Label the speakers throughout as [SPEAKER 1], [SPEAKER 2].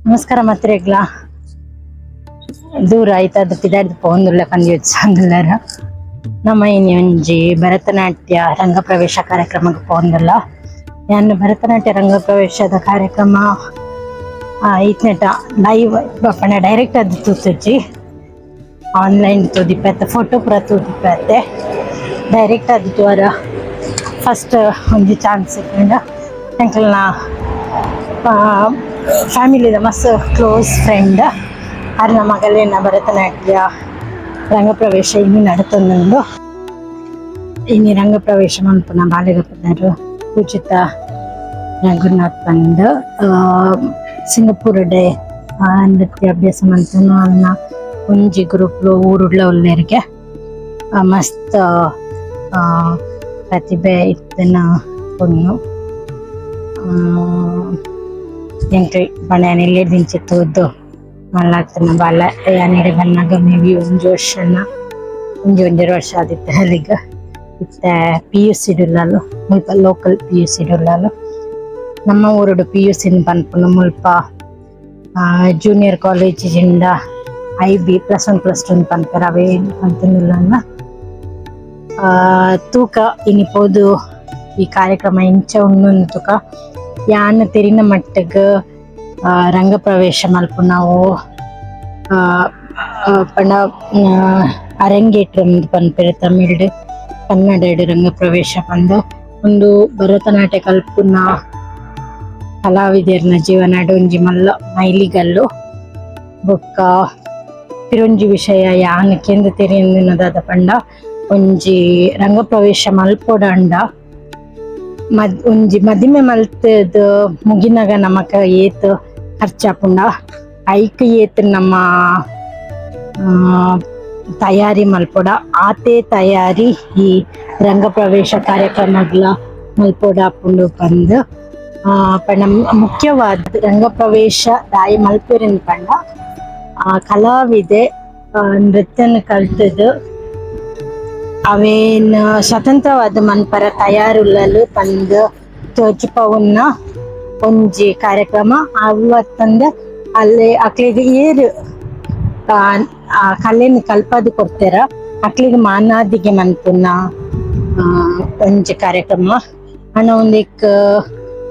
[SPEAKER 1] ನಮಸ್ಕಾರ ಮಾತ್ರೆಗ್ಲ ದೂರ ಆಯ್ತು ಪಿದಾಡ್ದು ಪೋಂದುಲ್ಲ ಪಂದ್ಯೋತ್ಸವಂದುಲ್ಲಾರ. ನಮ್ಮ ಇನಿ ಒಂಜಿ ಭರತನಾಟ್ಯ ರಂಗಪ್ರವೇಶ ಕಾರ್ಯಕ್ರಮಕ್ಕೆ ಪೋಂದುಲ್ಲ. ಯಾನ್ ಭರತನಾಟ್ಯ ರಂಗಪ್ರವೇಶದ ಕಾರ್ಯಕ್ರಮ ಈತ್ನೆಟ ಲೈವ್ ಬಪ್ಪಣ ಡೈರೆಕ್ಟ್ ಅದು ತೂತುಜಿ, ಆನ್ಲೈನ್ ತೂದಿಪ್ಪತ್ತೆ, ಫೋಟೋ ಪೂರ ತೂದಿಪ್ಪತ್ತೆ. ಡೈರೆಕ್ಟ್ ಅದು ತೂವರ ಫಸ್ಟ್ ಒಂಜಿ ಚಾನ್ಸ್ ಸಿಕ್ಕಂಡ. ಎಂಕಲ್ನ ಫ್ಯಾಮಿಲಿದ ಮಸ್ತ್ ಕ್ಲೋಸ್ ಫ್ರೆಂಡ್ ಅರ್ನ ಮಗಲೇನ ಭರತನಾಟ್ಯ ರಂಗಪ್ರವೇಶ ಇನ್ನು ನಡತೊಂದುಂಡು. ಇನಿ ರಂಗಪ್ರವೇಶ ಮನ್ಪುನ ಬಾಲೆದ ಪುದರ್ ಪೂಜಿತ ರಘುನಾಥ್ ಪಂದ್. ಸಿಂಗಪುರ ಡೇ ನೃತ್ಯ ಅಭ್ಯಾಸ ಮಲ್ತೊಂದು ಅಲ್ನ ಒಂಜಿ ಗ್ರೂಪ್ ಊರುಡ್ಲ ಉಲ್ಲೆರ್ಗೆ. ಮಸ್ತ್ ಪ್ರತಿಭೆ ಇತ್ತಿನ ಪೊಣ್ಣು. ಎಂಕ್ ಪಂಡ ಯಾನ್ ಎಲ್ಲೆರ್ದಿಂಚಿ ತೂದು ಮಲ್ಲಾತಿನ ಬಾಲೆ. ಯಾನ್ ಇಡೆ ಬನ್ನಗ ಮೇ ಬಿ ಒಂಜಿ ವರ್ಷನ ಒಂಜಿ ಒಂಜರೆ ವರ್ಷ ಆದಿತ್ತೆ ಅಲ್ಲಿಗ. ಇತ್ತೆ P U C ಡುಲ್ಲಲು, ಮುಲ್ಪ local P U C ಡುಲ್ಲಲು. ನಮ್ಮ ಊರುಡು ಪಿ ಯು ಸಿನ್ ಪನ್ಪುನು. ಮುಲ್ಪ ಜೂನಿಯರ್ ಕಾಲೇಜ್ ಜಿಂಡ IB, plus one plus two ಪನ್ಪೆರ್ ಅವೇ ಪಂತೊಂದುಲ್ಲಲ್ಲ. ತೂಕ ಇನಿ ಪೋದು ಈ ಕಾರ್ಯಕ್ರಮ ಇಂಚ ಉಂಡು ತೂಕ. ಯಾನ್ ತೆರಿನ ಮಟ್ಟಗ್ ರಂಗಪ್ರವೇಶ ಮಲ್ಪುನವು ಪಂಡ ಅರಂಗೇಟ್ರಂ ಪನ್ಪೆರ್ ತಮಿಳ್ಡ್, ಕನ್ನಡಡ್ ರಂಗಪ್ರವೇಶ ಪಂದ್. ಉಂದು ಭರತನಾಟ್ಯ ಕಲ್ಪುನ ಕಲಾವಿದೆರ್ನ ಜೀವನಡ್ ಒಂಜಿ ಮಲ್ಲ ಮೈಲಿಗಲ್ಲು. ಬೊಕ್ಕ ಪಿರೊಂಜಿ ವಿಷಯ ಯಾನ್ ಕೇಂದ್ ತೆರಿಯೊಂದಿನ ಪಂಡ, ಒಂಜಿ ರಂಗಪ್ರವೇಶ ಮಲ್ಪೊಡಾಂಡ ಮದ್ ಒಂಜಿ ಮದಿಮೆ ಮಲ್ತದ್ ಮುಗಿನಗ ನಮಕ ಏತ್ ಖರ್ಚಾಪುಂಡ, ಐಕ್ ಏತ್ ನಮ್ಮ ತಯಾರಿ ಮಲ್ಪೊಡ, ಆತೆ ತಯಾರಿ ಈ ರಂಗಪ್ರವೇಶ ಕಾರ್ಯಕ್ರಮಗ್ಲ ಮಲ್ಪೊಡಾಪುಂಡು ಪಂದ್. ಪಂಡ ಮುಖ್ಯವಾದ ರಂಗಪ್ರವೇಶ ದಾಯಿ ಮಲ್ಪೆರೆನ್ ಪಂಡ, ಕಲಾವಿದೆ ನೃತ್ಯನ ಕಲ್ತದ್ ಅವೇನ್ ಸ್ವತಂತ್ರವಾದ ಮನ್ಪರ ತಯಾರುಲ್ಲಲು ಪಂದ್ ತೋಜಿಪವುನ ಒಂಜಿ ಕಾರ್ಯಕ್ರಮ. ಅವತ್ತಂದ ಅಲ್ಲಿ ಅಕ್ಲೆಗ್ ಏರ್ ಆ ಕಲೆನ್ ಕಲ್ಪಾದ್ ಕೊರ್ತೆರ, ಅಕ್ಲೆಗ್ ಮಾನಾದಿಗೆ ಮನ್ಪುನ ಒಂಜಿ ಕಾರ್ಯಕ್ರಮ. ಆಂಡ ಉಂದೆಕ್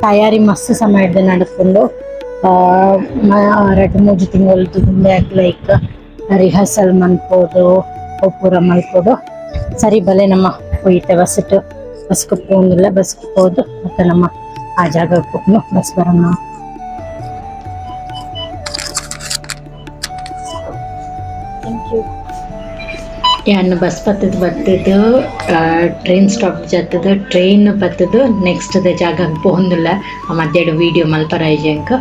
[SPEAKER 1] ತಯಾರಿ ಮಸ್ತ್ ಸಮಯಡ್ ನಡಪುಂಡು. 2-3 ತಿಂಗಳು ದುಂಬೆ ಲೈಕ್ ರಿಹರ್ಸಲ್ ಮನ್ಪೊಡು, ಪೂರ ಮನ್ಪೊಡು. ಸರಿ ಬಲೆ, ನಮ್ಮ ಪೋಯಿತೆ ಬಸ್ ಬಸ್ಗೆ ಪೋಂದಿಲ್ಲ. ಬಸ್ಗೆ ಪೋದು ಮತ್ತೆ ನಮ್ಮ ಆ ಜಾಗಕ್ಕೆ ಪೋಪುನು. ಬಸ್ ಬರೋಣ. Thank you. ಯಾನ್ ಬಸ್ ಬತ್ತದ್ ಬತ್ತದ್ ಟ್ರೈನ್ ಸ್ಟಾಪ್ ಜತ್ತದ್ ಟ್ರೈನ್ ಬತ್ತದ್ ನೆಕ್ಸ್ಟ್ ದ ಜಾಗಗ್ ಪೋಂದುಲ್ಲ. ಮಧ್ಯಡ್ ವೀಡಿಯೋ ಮಲ್ಪರ ಎಂಕ್.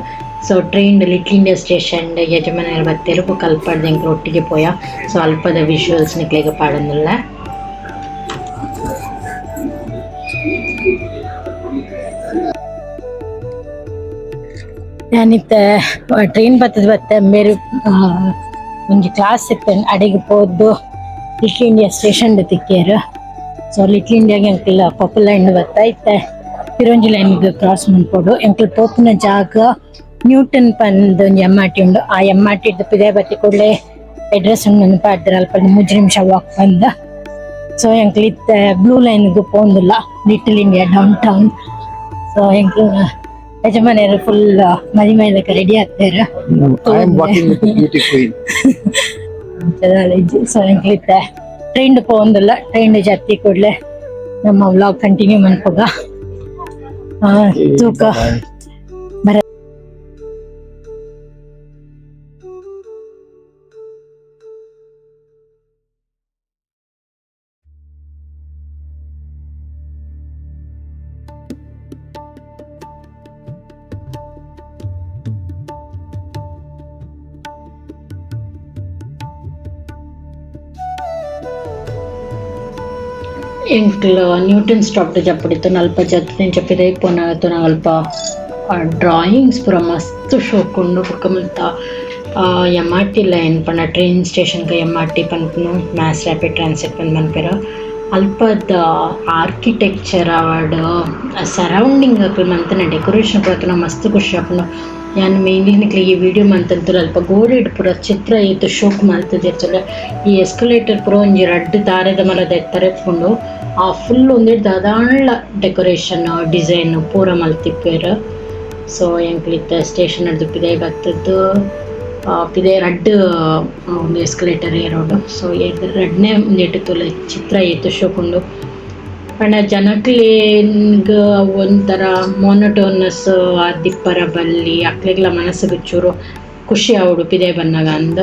[SPEAKER 1] So train little India station ಯಜಮಾನರು ಬತ್ತೆರ್. ಬೊಕ ಅಲ್ಪಡ್ದ್ ಎಂಕ್ಲು ಒಟ್ಟಿಗೆ ಪೋಯ. ಸೊ ಅಲ್ಪದ ವಿಜುವಲ್ಸ್ ನಿಕ್ಲೆಗ್ ಪಾಡೊಂದುಲ್ಲ. ಯಾನಿತ್ತೆ ಟ್ರೈನ್ ಬತ್ತದ್ ಬತ್ತೆ ಮೇರು ಒಂಜಿ ಕ್ಲಾಸ್ ಇತ್ತೆ. ಅಡೆಗ್ ಪೋದು little India station ತಿಕ್ಕಿಯೆರ್. So little ಇಂಡಿಯಾಗ್ ಎಂಕುಲ purple line ಬತ್ತ. ಇತ್ತೆ ಪಿರೊಂಜಿ ಲೈನ್ ಕ್ರಾಸ್ ಮನ್ಪೊಡು. ಎಂಕುಲು ಪೋಪುನ ಜಾಗ ನ್ಯೂಟನ್ ಪಂದ್ ಒಂಜಿ M R T ಉಂಡು. ಆ M R T ಪಿದಯ್ ಬತ್ತಿ ಕೂಡ್ಲೆ ಅಡ್ರೆಸ್ ಉಂಡು ಪಾಡ್ದೆರ್, ಅಲ್ಪ 3 ನಿಮಿಷ ವಾಕ್ ಪಂದ್. ಸೊ ಎಂಕುಲು ಇತ್ತೆ ಬ್ಲೂ ಲೈನ್ ಗ್ ಪೋಂದುಲ್ಲ, little India down town. So ಎಂಕುಲು ಯಜಮಾನೆರ್ ಫುಲ್ ಮದಿಮಯಲೆಕ ರೆಡಿ ಆಗ್ತೇರ್.
[SPEAKER 2] I am walking with the beauty queen.
[SPEAKER 1] So ಎಂಕ್ಲು ಇತ್ತೆ ಟ್ರೈನ್ ಪೋಂದುಲ್ಲ. ಟ್ರೈನ್ ಜತ್ತಿ ಕೂಡ್ಲೆ ನಮ್ಮ ವ್ಲಾಗ್ ಕಂಟಿನ್ಯೂ ಮನ್ಪುಗ. ತೂಕ.
[SPEAKER 2] Bye.
[SPEAKER 1] ಬರ ಎಂಕ್ಲ ನ್ಯೂಟನ್ ಸ್ಟಾಪ್ ಜಪ್ಪಡಿತ್ತು. ಅಲ್ಪ ಜತ್ತ್ ಪಿದಯಿ ಪೋನಗ ತೂನಗ ಅಲ್ಪ ಡ್ರಾಯಿಂಗ್ಸ್ ಪೂರ ಮಸ್ತ್ ಶೋಕ್ ಉಂಡು. ಬೊಕ ಮುಲ್ತ M R T line ಪಂಡ train station M R T ಪನ್ಪುನು, Mass rapid transit ಪಂದ್ ಪನ್ಪೆರ್. ಅಲ್ಪದ ಆರ್ಕಿಟೆಕ್ಚರ್ ಆವಡ್, ಸರೌಂಡಿಂಗ್ ಅಕುಲು ಮಂತಿನ ಡೆಕೋರೇಷನ್ ಪೂರ ತೂನಗ ಮಸ್ತ್ ಖುಷಿ ಆಪುಂಡು. ಯಾನ್ ಮೇನ್ಲಿ ನಿಕ್ಲೆಗ್ ಈ ವಿಡಿಯೋ ಮಂತಂತುಲ್ಲ ಅಲ್ಪ ಗೋಡೆಡ್ ಪೂರ ಚಿತ್ರ ಏತ್ ಶೋಕ್ ಮಲ್ತುದೆರ್ ಈ ಎಸ್ಕಲೇಟರ್ ಪೂರ ಒಂಜಿ ರಡ್ಡ್ ತಾರೆದ ಮರದ ಎತ್ತರ ಇಪ್ಪುಂಡು. ಆ ಫುಲ್ ಉಂದೆಟ್ ದಾದಾಂಡ್ಲ ಡೆಕೊರೇಷನ್ ಡಿಸೈನ್ ಪೂರ ಮಲ್ತಿಪ್ಪೆರ್. ಸೊ ಎಂಕ್ಲ್ ಇತ್ತೆ ಸ್ಟೇಷನ್ ಡ್ದ್ ಪಿದಯಿ ಬತ್ತುದು ಪಿದಯಿ ರಡ್ಡ್ ಉಂದು ಎಸ್ಕಲೇಟರ್ ಏರೋಡು. ಸೊ ರಡ್ಡ್‌ನೇ ಉಂದೆಟ್ ತೂಲೆ ಚಿತ್ರ ಏತ್ ಶೋಕು ಉಂಡು. ಪಂಡ ಜನಕ್ಲೆಗ್ ಒಂತರ ಮೊನೊಟೋನಸ್ ಆದಿಪ್ಪರ ಬಲ್ಲಿ ಅಕ್ಲೆಗ್ಲ ಮನಸ್‌ಗ್ ಚೂರು ಖುಷಿ ಆವೊಡು ಪಿದಯಿ ಬನ್ನಗ ಅಂದ್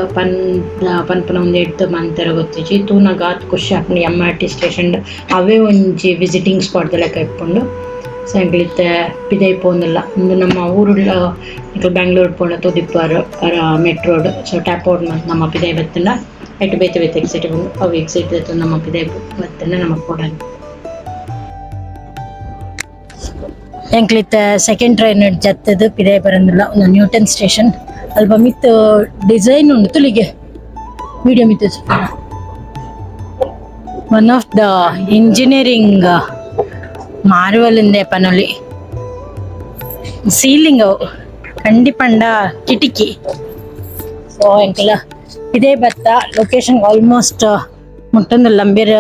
[SPEAKER 1] ಪನ್ಪುನ ಉಂದೆಟ್ ಮಂತೆರೆ ಗೊತ್ತಿಜ್ಜಿ ತೂನಗ ಆತ್ ಖುಷಿ ಆಪುಂಡು ಎಮ್.ಆರ್.ಟಿ ಸ್ಟೇಷನ್ ಅವ್ವೆ ಒಂಜಿ ವಿಸಿಟಿಂಗ್ ಸ್ಪಾಟ್ ದ ಲೆಕ ಇಪ್ಪುಂಡು. ಸೊ ಎಂಕುಲು ಇತ್ತೆ ಪಿದಯಿ ಪೋವೊಂದುಲ್ಲ ಉಂದು ನಮ್ಮ ಊರುಡ್ಲ ನಿಕುಲು ಬೆಂಗ್ಳೂರ್ ಪೋಂಡ ತೂದಿಪ್ಪರ್ ಮೆಟ್ರೋಡ್. ಸೊ ಟ್ಯಾಪ್ ಔಟ್ ಮಂತ್ ನಮ ಪಿದಯಿ ಬತ್ತ್ಂಡ ಐಟ್ ಬೇತೆ ಬೇತೆ ಎಕ್ಸಿಟ್ ಉಂಡು ಅವು ಎಕ್ಸಿಟ್ ದೆತ್ತೊಂದು ನಮ ಪಿದಯಿ ಬತ್ತ್ಂಡ ನಮಕ್ ಪೋಡೊಲಿ. ಎಂಕ್ಲು ಇತ್ತೆ ಸೆಕೆಂಡ್ ಟ್ರೈನ್ ಜತ್ತುದು ಪಿದಯಿ ಬರೊಂದುಲ್ಲ ಉಂದು ನ್ಯೂಟನ್ ಸ್ಟೇಷನ್ ಅಲ್ಪ ಮಿತ್ತ್ ಡಿಸೈನ್ ಉಂಡು ತುಲಿಗೆ ವಿಡಿಯೋ ಮಿತ್ತ್ one of the engineering marvel ಇಂದೆ ಪನೊಲಿ. ಸೀಲಿಂಗ್ ಅವು ಕಂಡಿ ಪಂಡ ಕಿಟಿಕಿ. ಸೊ ಎಂಕುಲ ಇದೇ ಬತ್ತ ಲೊಕೇಶನ್ ಆಲ್ಮೋಸ್ಟ್ ಮುಟ್ಟೊಂದುಲ್ಲ ಅಂಬೆರ್.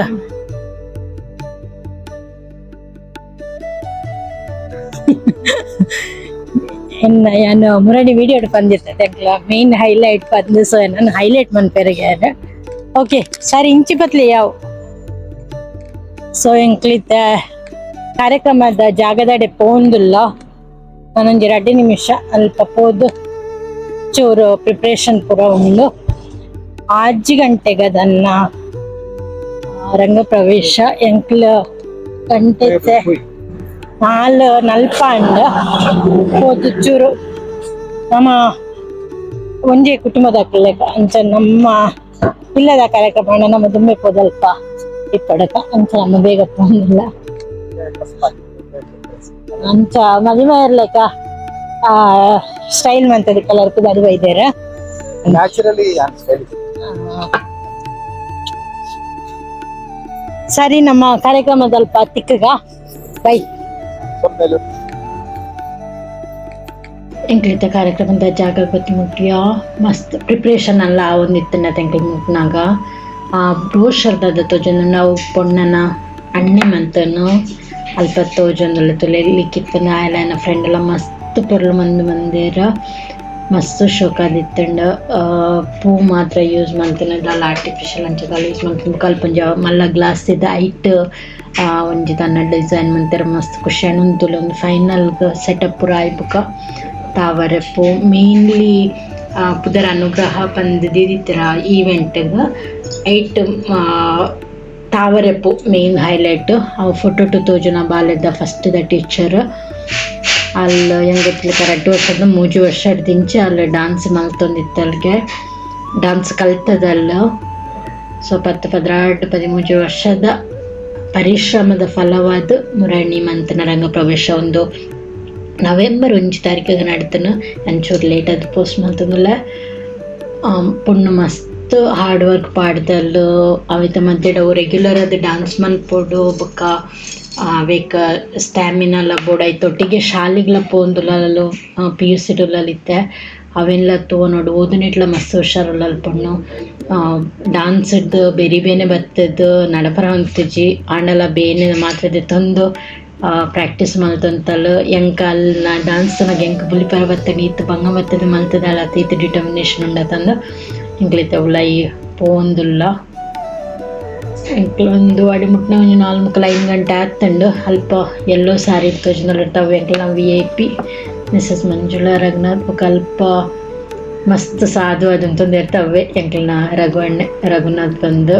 [SPEAKER 1] ಎನ್ನ ಯಾನ್ ಮುರಣಿ ವಿಡಿಯೋ ಪಂದಿತ್ತೆ ಎಂಕ್ಲ ಮೇನ್ ಹೈಲೈಟ್ ಪಂದ್ ಸೊ ಎನನ್ ಹೈಲೈಟ್ ಮನ್ಪೆರೆಗೆ ಓಕೆ ಸರಿ ಇಂಚಿ ಪತ್ಲೆ ಯಾವು. ಸೊ ಎಂಕ್ಲಿತ್ತೆ ಕಾರ್ಯಕ್ರಮದ ಜಾಗದಡೆ ಪೋಂದುಲ್ಲ ನಾನೊಂಜಿ ರಡ್ಡ್ ನಿಮಿಷ ಅಲ್ಪ ಪೋದು ಚೂರು ಪ್ರಿಪ್ರೇಷನ್ ಪೂರ ಉಂಡು. ಆಜಿ ಗಂಟೆಗೆ ಅದನ್ನ ರಂಗಪ್ರವೇಶ ಎಂಕ್ಲ ಗಂಟೆ ನಾಲ್ ನಲ್ಪ ಅಂಡ್ ಪೋದು ಚೂರು ನಮ್ಮ ಒಂಜಿ ಕುಟುಂಬದಕ್ಲೆಗ್ ಅಂಚ ನಮ್ಮ ಇಲ್ಲದ ಕಾರ್ಯಕ್ರಮ ನಮ್ಮ ದುಂಬೆ ಪೋದಲ್ಪ ಇಪ್ಪಡಕ ಅಂಚ ನಮ್ಮ ಬೇಗ ಪೋಂದಿಲ್ಲ ಅಂಚ ಮದಿಮೆ ಇರ್ಲೆಕ ಸ್ಟೈಲ್ ಮಂತದ ಕಲರ್ ಅದು ಬೈದೇರ.
[SPEAKER 2] Naturally, I'm stylish.
[SPEAKER 1] ಸರಿ ನಮ್ಮ ಕಾರ್ಯಕ್ರಮದಲ್ಪ ತಿಕ್ಕಗ ಬೈ. ಎಂಕ್ಲಿತ್ತ ಕಾರ್ಯಕ್ರಮದ ಜಾಗ ಗೊತ್ತಿ ಮುಟ್ಟಿಯ ಮಸ್ತ್ ಪ್ರಿಪ್ರೇಷನ್ ಅಲ್ಲ ಒಂದಿತ್ತನ ಎಂಕ್ಲ್ ಮುಟ್ನಾಗ ಆ ಬ್ರೋಷರ್ದ ತೋಜೊಂದು ನಾವು ಪೊಣ್ಣನ ಅಣ್ಣೆ ಮಂತನು ಅಲ್ಪ ತೋಜೊಂದುಲ್ಲ ತುಲೆ ಲಿಖಿತನ ಆಯನ ಫ್ರೆಂಡ್ ಎಲ್ಲ ಮಸ್ತ್ ಪೊರ್ಲು ಮಂದು ಮಂದೆರ್ ಮಸ್ತ್ ಶೋಕಾದಿತ್ತುಂಡು. ಪೂ ಮಾತ್ರ ಯೂಸ್ ಮಂತಿನ ದಾಲ ಆರ್ಟಿಫಿಷಿಯಲ್ ಅಂಚ ದಾಲ ಯೂಸ್ ಮಂತಿನ ಬೊಕ ಅಲ್ಪ ಒಂಜಿ ಮಲ್ಲ ಗ್ಲಾಸ್ ಇದ್ದ ಐಟ್ ಒಂಜಿ ತನ್ನ ಡಿಸೈನ್ ಮಂತೆರ್ ಮಸ್ತ್ ಖುಷಿ ಆಂಡ್ ಉಂತುಲು ಒಂದು ಫೈನಲ್ ಸೆಟಪ್ ಪೂರ ಆಯಿ ಬೊಕ ತಾವರೆ ಪೂ ಮೇನ್ಲಿ ಪುದರ್ ಅನುಗ್ರಹ ಪಂದ್ ದೀದಿತ್ತೆರ್ ಆ ಈವೆಂಟ್ ಗ್ ಐಟ್ ತಾವರೆ ಪೂ ಮೇನ್ ಹೈಲೈಟ್ ಅವು ಫೋಟೋ ಟು ತೋಜುನ ಬಾಲೆದ ಫಸ್ಟ್ ದ ಟೀಚರ್ ಅಲ್ ಎಂಕ್ ಗೊತ್ತಿಲೆಕ ರಡ್ಡ್ ವರ್ಷದ ಮೂಜಿ ವರ್ಷಡ್ದಿಂಚ ಅಲ್ ಡಾನ್ಸ್ ಮಲ್ತೊಂದಿತ್ತಲ್ಗೆ ಡಾನ್ಸ್ ಕಲ್ತದಲ್. ಸೊ ಪತ್ತ್ ಪದ್ರಾಡ್ ಪದಿಮೂಜಿ ವರ್ಷದ ಪರಿಶ್ರಮದ ಫಲವಾದ್ ಮುರಣಿ ಮಂತ್ನ ರಂಗ ಪ್ರವೇಶ ಉಂದು ನವೆಂಬರ್ 1 ತಾರೀಕಿಗ್ ನಡತುಂಡು ಒಂಚೂರು ಲೇಟ್ ಆದ್ ಪೋಸ್ಟ್ ಮಲ್ತೊಂದುಲ್ಲೆ. ಪೊಣ್ಣು ಮಸ್ತ್ ಹಾರ್ಡ್ ವರ್ಕ್ ಪಾಡ್ದಲ್ ಅವೆತ ಮಧ್ಯಡ್ ಅವು ರೆಗ್ಯುಲರ್ ಆದ್ ಡಾನ್ಸ್ ಮನ್ಪೊಡು ಬೊಕ್ಕ ಅವೆಕ್ ಸ್ಟ್ಯಾಮಿನಲ ಬೋಡು ಐತೊಟ್ಟಿಗೆ ಶಾಲೆಗ್ಲ ಪೋವೊಂದುಲ್ಲಲ್ ಪಿ.ಯು.ಸಿ ಡ್ ಉಲ್ಲಲ್ ಇತ್ತೆ ಅವೆನ್ಲ ತೂವೊನೊಡು ಓದುನೆಟ್ಲ ಮಸ್ತ್ ಹುಷಾರ್ ಉಲ್ಲಲ್ ಪೊಣ್ಣು. ಡಾನ್ಸ್ ಡ್ದ್ ಬೆರಿ ಬೇನೆ ಬತ್ತುದು ನಡಪರೆ ಉಂತುಜಿ ಆಂಡಲ ಬೇನೆ ಮಾತ್ರೆ ದೆತೊಂದು ಪ್ರಾಕ್ಟೀಸ್ ಮಲ್ತೊಂತಲ್. ಎಂಕ್ ಅಲ್ನ ಡಾನ್ಸ್ ತೂನಗ ಎಂಕ್ ಬುಲಿಪೆರೆ ಬತ್ತುಂಡು ಈತ್ ಬಂಗ ಬತ್ತುದು ಮಲ್ತುದಲ್ ಅತ ಈತ್ ಡಿಟರ್ಮಿನೇಷನ್ ಉಂಡತಂದ್ ಎಂಕ್ಲ ಇತ್ತೆ ಉಲಾಯಿ ಪೋವೊಂದುಲ್ಲ. ಎಂಕ್ಲ ಉಂದು ಅಡೆ ಮುಟ್ನ ಒಂಜಿ ನಾಲ್ ಮುಕಲ್ 5 ಗಂಟೆ ಆತುಂಡು. ಅಲ್ಪ ಎಲ್ಲೋ ಸಾರಿ ತೋಜೊಂದುಲ್ಲೆರ್ ಅವು ಎಂಕ್ಲೆನ ವಿ.ಐ.ಪಿ ಮಿಸಸ್ ಮಂಜುಳಾ ರಘುನಾಥ್ ಬೊಕ ಅಲ್ಪ ಮಸ್ತ್ ಸಾಧು ಆದ್ ಉಂತೊಂದೆರ್ ಅವ್ವೆ ಎಂಕ್ಲೆನ ರಘುವಣ್ಣೆ ರಘುನಾಥ್ ಪಂದ್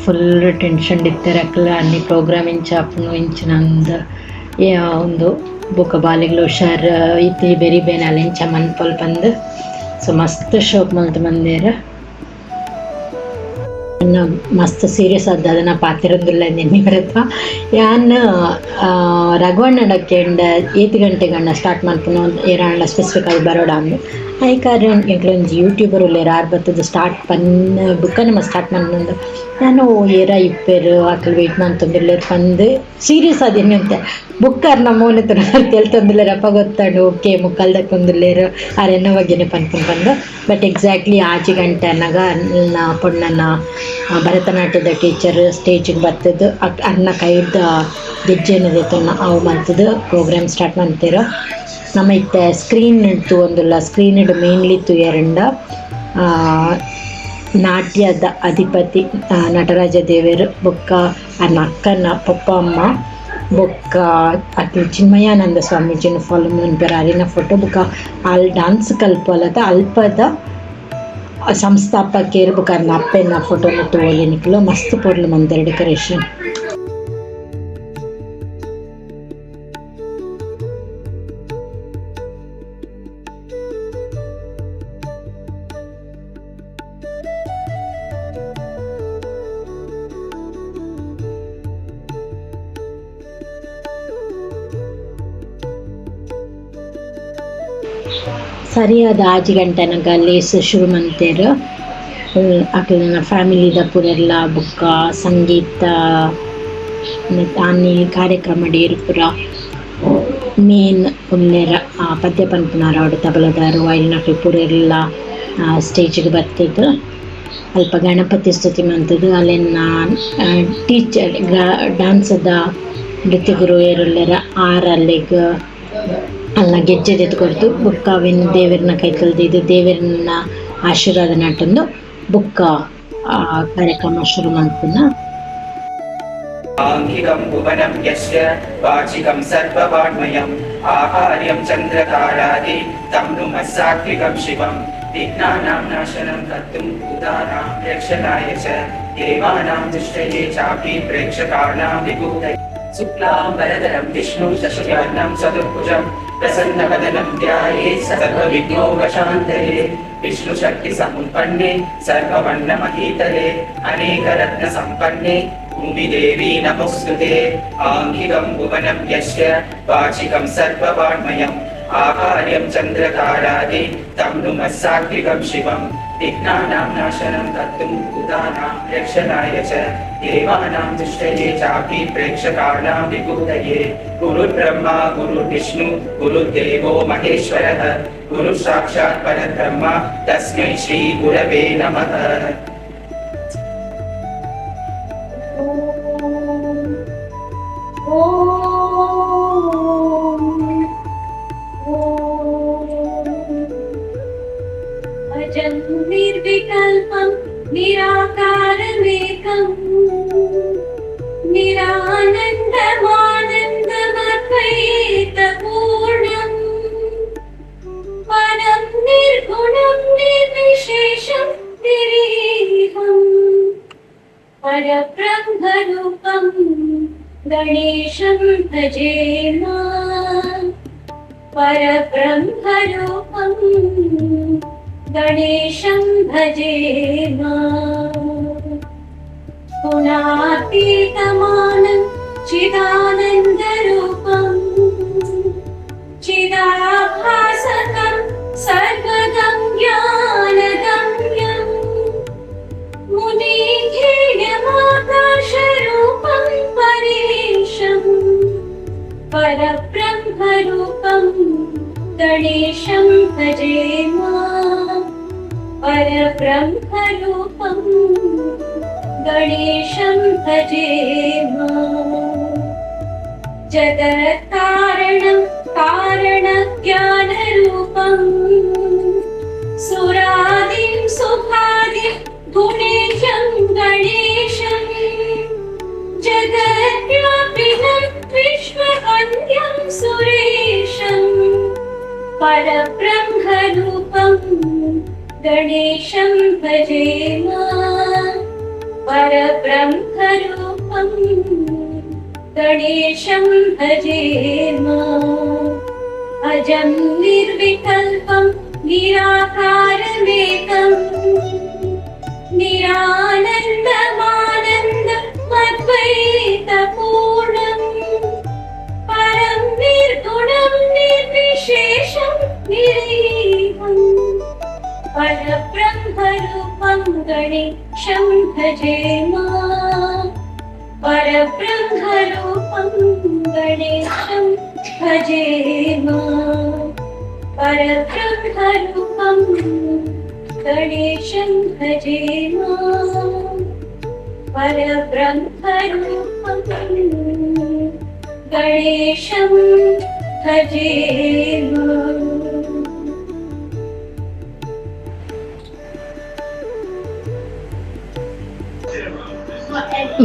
[SPEAKER 1] ಫುಲ್ ಟೆನ್ಷನ್ ಇತ್ತೆರ್ ಅಕ್ಲ್ ಅನಿ ಪ್ರೋಗ್ರಾಮ್ ಎಂಚ ಆಪುಂಡು ಎಂಚಿನ ಅಂದ್ ಉಂದು ಬೊಕ ಬಾಲೆಗ್ಲ ಹುಷಾರ್ ಇತ್ತೆ ಬೆರಿ ಬೇನೆ ಆಲ್ ಎಂಚ ಮನ್ಪೊಲ್ ಪಂದ್. ಸೊ ಮಸ್ತ್ ಶೋಕ್ ಮಲ್ತ್ ಮಂದೆರ್. ಯಾನ್ ಮಸ್ತ್ ಸೀರಿಯಸ್ ಆದ್ ಪಾತೆರೊಂದುಲ್ಲ ನೆನ್ನೆ ಯಾನ್ ರಘುವಣ್ಣಡ ಕೇಂಡ ಏತ್ ಗಂಟೆಗಣ್ಣ ಸ್ಟಾರ್ಟ್ ಮನ್ಪುನ ಏರಾಂಡ ಸ್ಪೆಸಿಫಿಕ್ ಆದ್ ಬರೋಡ ಅಂದ್ ಐಕಾರೆ ಎಂಕ್ಲೆ ಒಂಜಿ ಯೂಟ್ಯೂಬರ್ ಉಲ್ಲೆರ್ ಆರ್ ಬತ್ತುದು ಸ್ಟಾರ್ಟ್ ಪನ್ ಬುಕ್ಕ ನಮ ಸ್ಟಾರ್ಟ್ ಮನ್ಪುಂದು ಯಾನ್ ಏರ ಇಪ್ಪೆರ್ ಅಕುಲು ವೇಟ್ ಮಂತೊಂದುಲ್ಲೆರ್ ಪಂದ್ ಸೀರಿಯಸ್ ಆದ್ ಎನ್ನಿಯೊಂತೆ ಬೊಕ್ಕ ಅರ್ನ ಮೋನೆ ತೂನಗ ತೆಲ್ತೊಂದುಲ್ಲೆರ್ ಅಪ ಗೊತ್ತಾಂಡ್ ಓಕೆ ಮುಕ್ಕಾಲ್ದಕೊಂದುಲ್ಲೆರ್ ಆರ್ ಎನ್ನ ಬಗ್ಗೆನೆ ಪನ್ಪುನು ಪಂದ್ ಬಟ್ ಎಕ್ಸಾಕ್ಟ್ಲಿ 6 ಗಂಟೆ ಅನ್ನಾಗ ಪೊಣ್ಣನ ಭರತನಾಟ್ಯದ ಟೀಚರ್ ಸ್ಟೇಜಿಗೆ ಬತ್ತುದು ಅರ್ನ ಕೈದ ಗೆಜ್ಜೆನ್ ದೆತೊನ್ನ ಅವು ಮಲ್ತುದು ಪ್ರೋಗ್ರಾಮ್ ಸ್ಟಾರ್ಟ್ ಮಂತೆರ್. ನಮ ಇತ್ತೆ ಸ್ಕ್ರೀನ್ ತೂವೊಂದುಲ್ಲ ಸ್ಕ್ರೀನ್ ಮೇನ್ಲಿ ತೂಯೆರಂಡ ನಾಟ್ಯದ ಅಧಿಪತಿ ನಟರಾಜ ದೇವೆರ್ ಬೊಕ್ಕ ಅರ್ನ ಅಕ್ಕನ ಪೊಪ್ಪ ಅಮ್ಮ ಬೊಕ್ಕ ಅಕ್ಲ್ ಚಿನ್ಮಯಾನಂದ ಸ್ವಾಮೀಜಿನ ಫಾಲೋ ಮನ್ಪುವೆರ್ ಅರೆನ ಫೋಟೋ ಬೊಕ್ಕ ಆಲ್ ಡಾನ್ಸ್ ಕಲ್ಪುವಲತ ಅಲ್ಪದ ಸಂಸ್ಥಾಪಕೆರ್ ಬೊಕ್ಕ ಅರ್ನ ಅಪ್ಪೆನ ಫೋಟೋನು ತೂವೊಲಿ ನಿಕುಲು ಮಸ್ತ್ ಪೊರ್ಲು ಮಂದೆರ್ ಡೆಕೊರೇಷನ್. ಸರಿಯಾದ 6 ಗಂಟೆ ಅನಗ ಲೇಸ್ ಶುರು ಮಂತೆರ್. ಅಕ್ಲೆನ ಫ್ಯಾಮಿಲಿದ ಪೂರೆಲ್ಲ ಬೊಕ್ಕ ಸಂಗೀತ ಆನಿ ಕಾರ್ಯಕ್ರಮ ಡೇರ್ ಪೂರ ಮೇನ್ ಉಲ್ಲೆರ್ ಪದ್ಯ ಪನ್ಪುನಾರ್ ಆವಡ್ ತಬಲದಾರ್ ವೈಲಿನಕುಲು ಪೂರೆರ್ಲ ಸ್ಟೇಜ್ ಗ್ ಬತ್ತುದು ಅಲ್ಪ ಗಣಪತಿ ಸ್ತುತಿ ಮಂತುದು ಅಲೆನ ಟೀಚರ್ ಡಾನ್ಸ್ ದ ನೃತ್ಯ ಗುರು ಏರ್ ಉಲ್ಲೆರ್ ಆರ್ ಅಲ್ಲೆಗ್ ಅಲ್ನ ಗೆಜ್ಜೆ ದೆತ್ತ್ ಕೊರ್ದು ಬೊಕ್ಕ ಅವೆನ್ ದೇವೆರ್ನ ಕೈತಲ್ ದೀದ್ ದೇವೆರ್ನ ಆಶೀರ್ವಾದ ನಟೊಂದು ಬೊಕ್ಕ ಕಾರ್ಯಕ್ರಮ ಶುರು ಮನ್ಪುನ.
[SPEAKER 3] आङ्गिकं भुवनं यस्य वाचिकं सर्ववाङ्मयम् आहार्यं चन्द्रतारादि तं नुमः सात्विकं शिवम् विघ्नानां नाशनं कर्तुं भूतानां रक्षणाय च देवानां दृष्टये चापि प्रेक्षकाणां विभूतये शुक्लां वरदरं विष्णुं शशिवर्णं चतुर्भुजं प्रसन्नवदनं ध्याये सर्वविघ्नोपशान्तये विष्णुशक्तिसमुत्पन्ने सर्ववर्णमहीतले अनेकरत्नसम्पन्ने भूमिदेवी नमोऽस्तुते। आङ्गिकं भुवनं यस्य वाचिकं सर्ववाङ्मयम् आहार्यं चन्द्रतारादि तं नुमः सात्विकं शिवम् विघ्नानां नाशनं कर्तुं भूतानां रक्षणाय च देवानां दृष्टये चापि प्रेक्षकाणां विभूतये गुरुर्ब्रह्मा गुरुर्विष्णु गुरुर्देवो महेश्वरः गुरुः साक्षात् परब्रह्म तस्मै श्रीगुरवे नमः।
[SPEAKER 4] अजं निर्विकल्पं निराकारमेकं निरानन्दमानन्दमद्वैतपूर्णम् परं निर्गुणं निर्विशेषं निरीहं परब्रह्मरूपं गणेशं भजे मां परब्रह्मरूपं गणेशं भजे मां गुणातीतमानं चिदानन्दरूपं चिदाभासकं सर्वगं ज्ञानगम्यं मुनिध्येयमाकाशरूपं परेशं परब्रह्मरूपं गणेशं भजे मां परब्रह्मरूपं गणेशं भजे मां जगत्कारणं कारणज्ञानरूपं सुरादिं सुखादिं गुणेशं गणेशं जगद्व्यापिनं विश्ववन्द्यं सुरेशं परब्रह्मरूपं गणेशं भजे मां परब्रह्मरूपं गणेशं भजे मां अजं निर्विकल्पं निराकारमेकम् निरानन्दमानन्दमद्वैतपूर्णम्। परब्रह्मरूपं गणेशं भजे मा। परब्रह्मरूपं गणेशं भजे मा। परब्रह्मरूपं गणेशं भजे मा। परब्रह्मरूपं गणेशं भजे मा।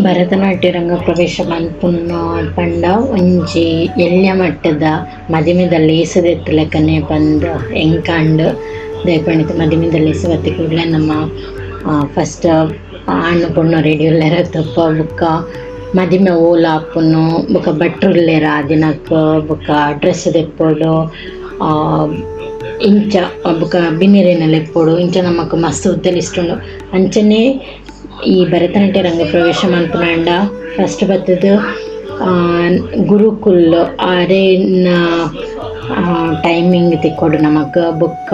[SPEAKER 1] ಭರತನಾಟ್ಯ ರಂಗ ಪ್ರವೇಶ ಮನ್ಪುನ ಪಂಡ ಒಂಜಿ ಎಲ್ಯ ಮಟ್ಟದ ಮದಿಮೆದ ಲೇಸ್ ದೆತ್ತುಲೆಕನೆ ಪಂದ್ ಎಂಕಾಂಡ್ ದಾಯೆ ಮದಿಮೆದ ಲೇಸ್ ಬತ್ತಿ ಕೂಡ್ಲೆ ನಮ್ಮ ಫಸ್ಟ್ ಆಣ್ ಪೊಣ್ಣು ರೆಡಿ ಉಲ್ಲೆರ್ ತುಪ್ಪ ಬೊಕ್ಕ ಮದಿಮೆ ಓಲು ಆಪುನು ಬೊಕ್ಕ ಭಟ್ರು ಉಲ್ಲೆರ್ ಆ ದಿನಕ್ ಬೊಕ್ಕ ಡ್ರೆಸ್ ದೆಪ್ಪೊಡು ಇಂಚ ಬೊಕ್ಕ ಬಿನ್ನೆರೆನ್ ಲೆಪ್ಪೊಡು ಇಂಚ ನಮಕ್ ಮಸ್ತ್ ಉದ್ದ ಲಿಸ್ಟ್ ಉಂಡು. ಅಂಚನೆ ಈ ಭರತನಾಟ್ಯ ರಂಗ ಪ್ರವೇಶ ಮನ್ಪುನಾಂಡ ಫಸ್ಟ್ ಬತ್ತುದು ಗುರುಕುಲ್ ಅರೆನ ಟೈಮಿಂಗ್ ತಿಕ್ಕೊಡು ನಮಕ್ ಬೊಕ್ಕ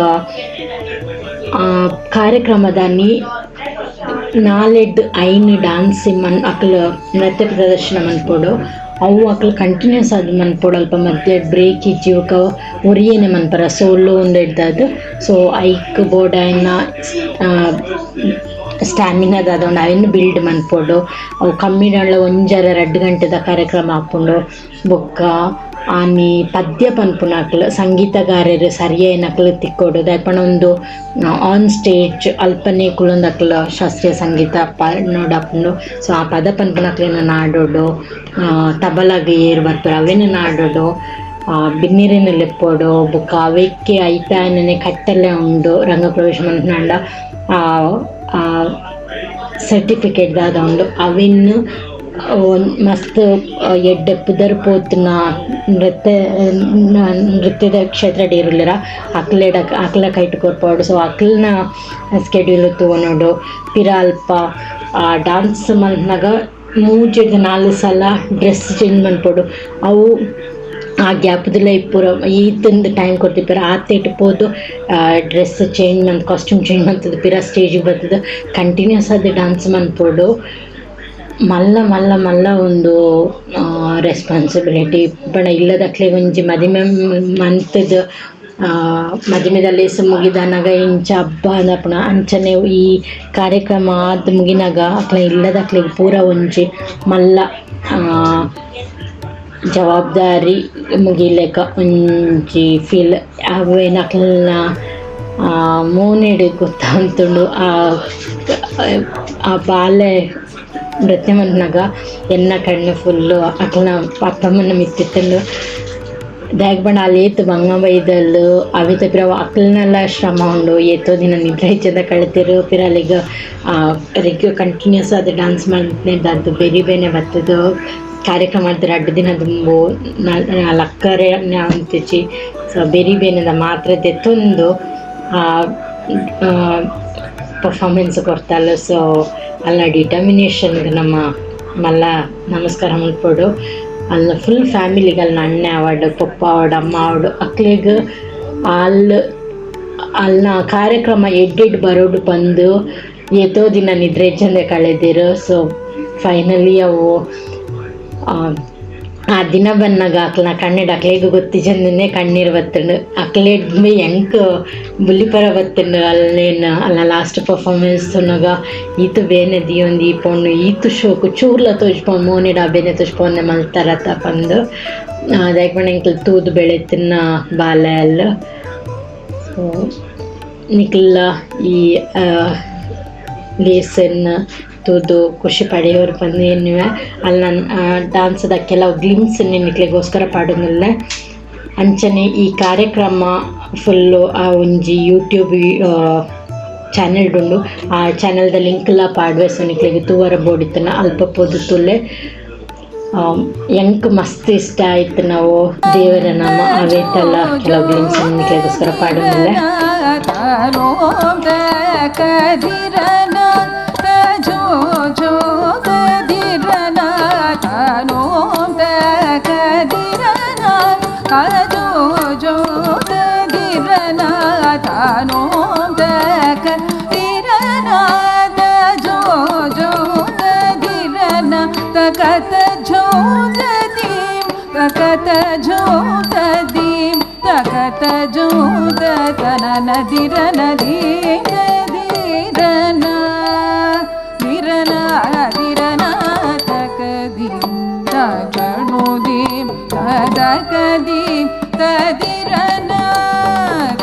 [SPEAKER 1] ಕಾರ್ಯಕ್ರಮದಾನಿ ನಾಲೆಡ್ ಐನ್ ಡಾನ್ಸ್ ಮನ್ ಅಕ್ಲ್ ನೃತ್ಯ ಪ್ರದರ್ಶನ ಮನ್ಪೊಡು ಅವು ಅಕ್ಲ್ ಕಂಟಿನ್ಯೂಸ್ ಆದ್ ಮನ್ಪೊಡು ಅಲ್ಪ ಮಧ್ಯೆ ಬ್ರೇಕ್ ಇಜ್ಜಿ ಬೊಕ್ಕ ಒರಿಯೆನೆ ಮನ್ಪರ ಸೋಲೋ ಉಂದೆಡ್ದಾದ್ ಸೊ ಐಕ್ ಬೋಡಾಯಿನ ಸ್ಟ್ಯಾಮಿನಾ ದಾದ ಉಂಡು ಅವೆನ್ ಬಿಲ್ಡ್ ಮನ್ಪೊಡು ಅವು ಕಮ್ಮಿಡಾಂಡಲ ಒಂಜರೆ ರಡ್ಡ್ ಗಂಟೆದ ಕಾರ್ಯಕ್ರಮ ಆಪುಂಡು. ಬೊಕ್ಕ ಆನಿ ಪದ್ಯ ಪನ್ಪುನಕ್ಲ್ ಸಂಗೀತಗಾರೆರ್ ಸರಿಯಾಯಿನಕ್ಲ್ ತಿಕ್ಕೊಡು ದಾಯೆ ಪಂಡ ಉಂದು ಆನ್ ಸ್ಟೇಜ್ ಅಲ್ಪನೆ ಕುಲ್ಲೊಂದಕ್ಲ್ ಶಾಸ್ತ್ರೀಯ ಸಂಗೀತ ಪನೊಡಾಪುಂಡು. ಸೊ ಆ ಪದ ಪನ್ಪುನಕ್ಲೆನ್ ನಾಡೊಡು ತಬಲಗ್ ಏರ್ ಬರ್ಪೆರ್ ಅವೆನ್ ನಾಡೊಡು ಬಿನ್ನೆರೆನ್ ಲೆಪ್ಪೊಡು ಬೊಕ್ಕ ಅವೆಕ್ಕೆ ಐತಾಯನನೆ ಕಟ್ಟಲೆ ಉಂಡು ರಂಗ ಪ್ರವೇಶ ಮನ್ಪುನಾಂಡ ಸರ್ಟಿಫಿಕೇಟ್ ದಾದ ಉಂಡು ಅವೆನ್ ಮಸ್ತ್ ಎಡ್ಡೆ ಪುದರ್ ಪೋತುನ ನೃತ್ಯದ ಕ್ಷೇತ್ರಡ್ ಏರುಲ್ಲೆರ ಅಕ್ಲೆಡ ಅಕ್ಲ ಕೈಟ್ ಕೊರ್ಪೊಡು. ಸೊ ಅಕ್ಲ್ನ ಸ್ಕೆಡ್ಯೂಲ್ ತೂವೊನೊಡು ಪಿರ ಅಲ್ಪ ಡಾನ್ಸ್ ಮಲ್ಪುನಗ ಮೂಜೆಡ್ದ್ ನಾಲ್ ಸಲ ಡ್ರೆಸ್ ಚೇಂಜ್ ಮನ್ಪೊಡು ಅವು ಆ ಗ್ಯಾಪುದುಲ ಪೂರ ಈತೊಂದು ಟೈಮ್ ಕೊರ್ತಿಪ್ಪೆರ್ ಆತೇಟ್ ಪೋದು ಡ್ರೆಸ್ ಚೇಂಜ್ ಮನ್ತ್ ಕಾಸ್ಟ್ಯೂಮ್ ಚೇಂಜ್ ಮನ್ತುದು ಪಿರ ಸ್ಟೇಜ್ ಬತ್ತುದು ಕಂಟಿನ್ಯೂಸ್ ಆದ್ ಡಾನ್ಸ್ ಮನ್ಪೊಡು. ಮಲ್ಲ ಮಲ್ಲ ಮಲ್ಲ ಉಂದು ರೆಸ್ಪಾನ್ಸಿಬಿಲಿಟಿ ಪಂಡ ಇಲ್ಲದಕ್ಲೆಗ್ ಒಂಜಿ ಮದಿಮೆ ಮಂತುದು ಮದಿಮೆದ ಲೇಸ್ ಮುಗಿದಾನಗ ಇಂಚ ಹಬ್ಬ ಅಂದಪುನ ಅಂಚನೆ ಈ ಕಾರ್ಯಕ್ರಮ ಆದ್ ಮುಗಿನಗ ಅಕ್ಲ್ನ ಇಲ್ಲದಕ್ಲೆಗ್ ಪೂರ ಒಂಜಿ ಮಲ್ಲ ಜವಾಬ್ದಾರಿ ಮುಗಿಲೆಕ ಒಂಜಿ ಫೀಲ್ ಅವೆನ್ ಅಕ್ಲ್ನ ಮೋನೆಡ್ ಗೊತ್ತಾಂತುಂಡು. ಆ ಬಾಲೆ ನೃತ್ಯ ಮನ್ಪುನಗ ಎನ್ನ ಕಣ್ಣು ಫುಲ್ಲು ಅಕ್ಲ್ನ ಅಪ್ಪಮ್ಮನ ಮಿತ್ತ್ ಇತ್ತುಂಡು. ದಾಯೆಗ್ ಪಂಡ ಅಲ್ ಏತ್ ಬಂಗ ಬೈದಲ್ ಅವೆತ ಪಿರವು ಅಕ್ಲ್ನಲ ಶ್ರಮ ಉಂಡು ಏತೋ ದಿನ ನಿದ್ರೆ ಇಜ್ಜಂದೆ ಕಳೆತೆರ್ ಪಿರ ಅಲೆಗ್ ಕಂಟಿನ್ಯೂಸ್ ಆದ್ ಡಾನ್ಸ್ ಮಲ್ತ್ನೆಡ್ದಾದ್ ಬೆರಿ ಬೇನೆ ಬತ್ತುದು ಕಾರ್ಯಕ್ರಮ ರಡ್ಡ್ ದಿನ ದುಂಬು ಲಕ್ಕರೆ ಉಂತುಜಿ. ಸೊ ಬೆರಿ ಬೇನೆದ ಮಾತ್ರೆ ದೆತ್ತೊಂದು ಪರ್ಫಾರ್ಮೆನ್ಸ್ ಕೊರ್ತಲ್. ಸೊ ಅಲ್ನ ಡಿಟರ್ಮಿನೇಷನ್ ನಮ್ಮ ಮಲ್ಲ ನಮಸ್ಕಾರ ಮನ್ಪೊಡು. ಅಲ್ನ ಫುಲ್ ಫ್ಯಾಮಿಲಿಗ್ ಅಲ್ನ ಅಣ್ಣೆ ಆವಡ್ ಪೊಪ್ಪ ಆವಡ್ ಅಮ್ಮ ಆವಡ್ ಅಕ್ಲೆಗ್ ಅಲ್ ಅಲ್ನ ಕಾರ್ಯಕ್ರಮ ಎಡ್ಡೆಡ್ ಬರೊಡು ಪಂದ್ ಏತೋ ದಿನ ನಿದ್ರೆ ಇಜ್ಜಂದೆ ಕಳೆದೆರ್. ಸೊ ಫೈನಲಿ ಅವು ಆ ದಿನ ಬನ್ನಗ ಅಕ್ಲ್ನ ಕಣ್ಣೆಡ್ ಅಕ್ಲೆಗ್ ಗೊತ್ತಿಜ್ಜಂದೆನೆ ಕಣ್ಣೀರ್ ಬತ್ತುಂಡು. ಅಕ್ಲೆಡ್ ಎಂಕ್ ಬುಲಿಪರ ಬತ್ತುಂಡು ಅಲ್ನೇನ್ ಅಲ್ನ ಲಾಸ್ಟ್ ಪರ್ಫಾರ್ಮೆನ್ಸ್ ತೂನಗ ಈತ್ ಬೇನೆ ದೀಯೊಂದು ಈ ಪೊಣ್ಣು ಈತ್ ಶೋಕು ಚೂರ್ಲ ತೋಜ್ಪಾವ್ ಮೋನೆಡ್ ಆ ಬೇನೆ ತೋಜ್ಪಾವಂದೆ ಮಲ್ತರತ ಪಂದ್ ದಾಯೆಗ್ ಪಂಡ ಎಂಕುಲು ತೂದು ಬೆಳೆತಿನ ಬಾಲೆ ಅಲ್. ಸೊ ನಿಕುಲ್ಲ ಈ ಲೇಸನ್ ತೂದು ಖುಷಿ ಪಡೆಯೋರು ಪಂದ್ ಎನ್ನುವೆ. ಅಲ್ನ ಡಾನ್ಸ್ ದ ಕೆಲವು ಗ್ಲಿಮ್ಸ್ ನಿಕ್ಲೆಗೋಸ್ಕರ ಪಾಡೊಂದುಲ್ಲೆ. ಅಂಚನೆ ಈ ಕಾರ್ಯಕ್ರಮ ಫುಲ್ಲು ಆ ಒಂಜಿ ಯೂಟ್ಯೂಬ್ ಚಾನೆಲ್ ಉಂಡು ಆ ಚಾನೆಲ್ ದ ಲಿಂಕ್ ಲ ಪಾಡ್ವೆ. ಸೊ ನಿಕ್ಲೆಗ್ ತೂವರೆ ಬೋಡಿತ್ತುಂಡ ಅಲ್ಪ ಪೋದು ತೂಲೆ. ಎಂಕ್ ಮಸ್ತ್ ಇಷ್ಟ ಆಯ್ತು ನಾವು ದೇವರ ನಾಮ ಅವೇತಲ್ಲ ಕೆಲವು ಗ್ಲಿಮ್ಸ್ ನಿಕ್ಲೆಗೋಸ್ಕರ ಪಾಡೊಂದುಲ್ಲೆ.
[SPEAKER 5] ಜೋತದೀಂ ತಕತ ಜೋತ ತನ ನದಿರ ನದೀಂ ತದೀರನ ನಿರನ ದಿರನ ತಕದೀಂ ತಜಣುದೀಂ ತದಕದೀಂ ತದಿರನ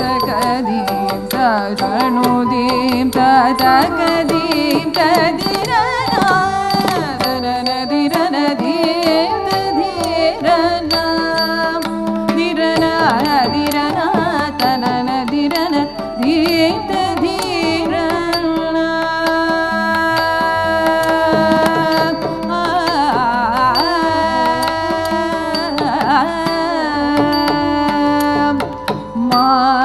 [SPEAKER 5] ತಕದೀಂ ತಜಣುದೀಂ ತದಕದೀಂ ತದಿರನ ನದಿರನ ದೀಂ ತಧೀರನ ದಿರನ ದಿರನ ತನನ ದಿರನ ದೀಂ ತಧೀರನ.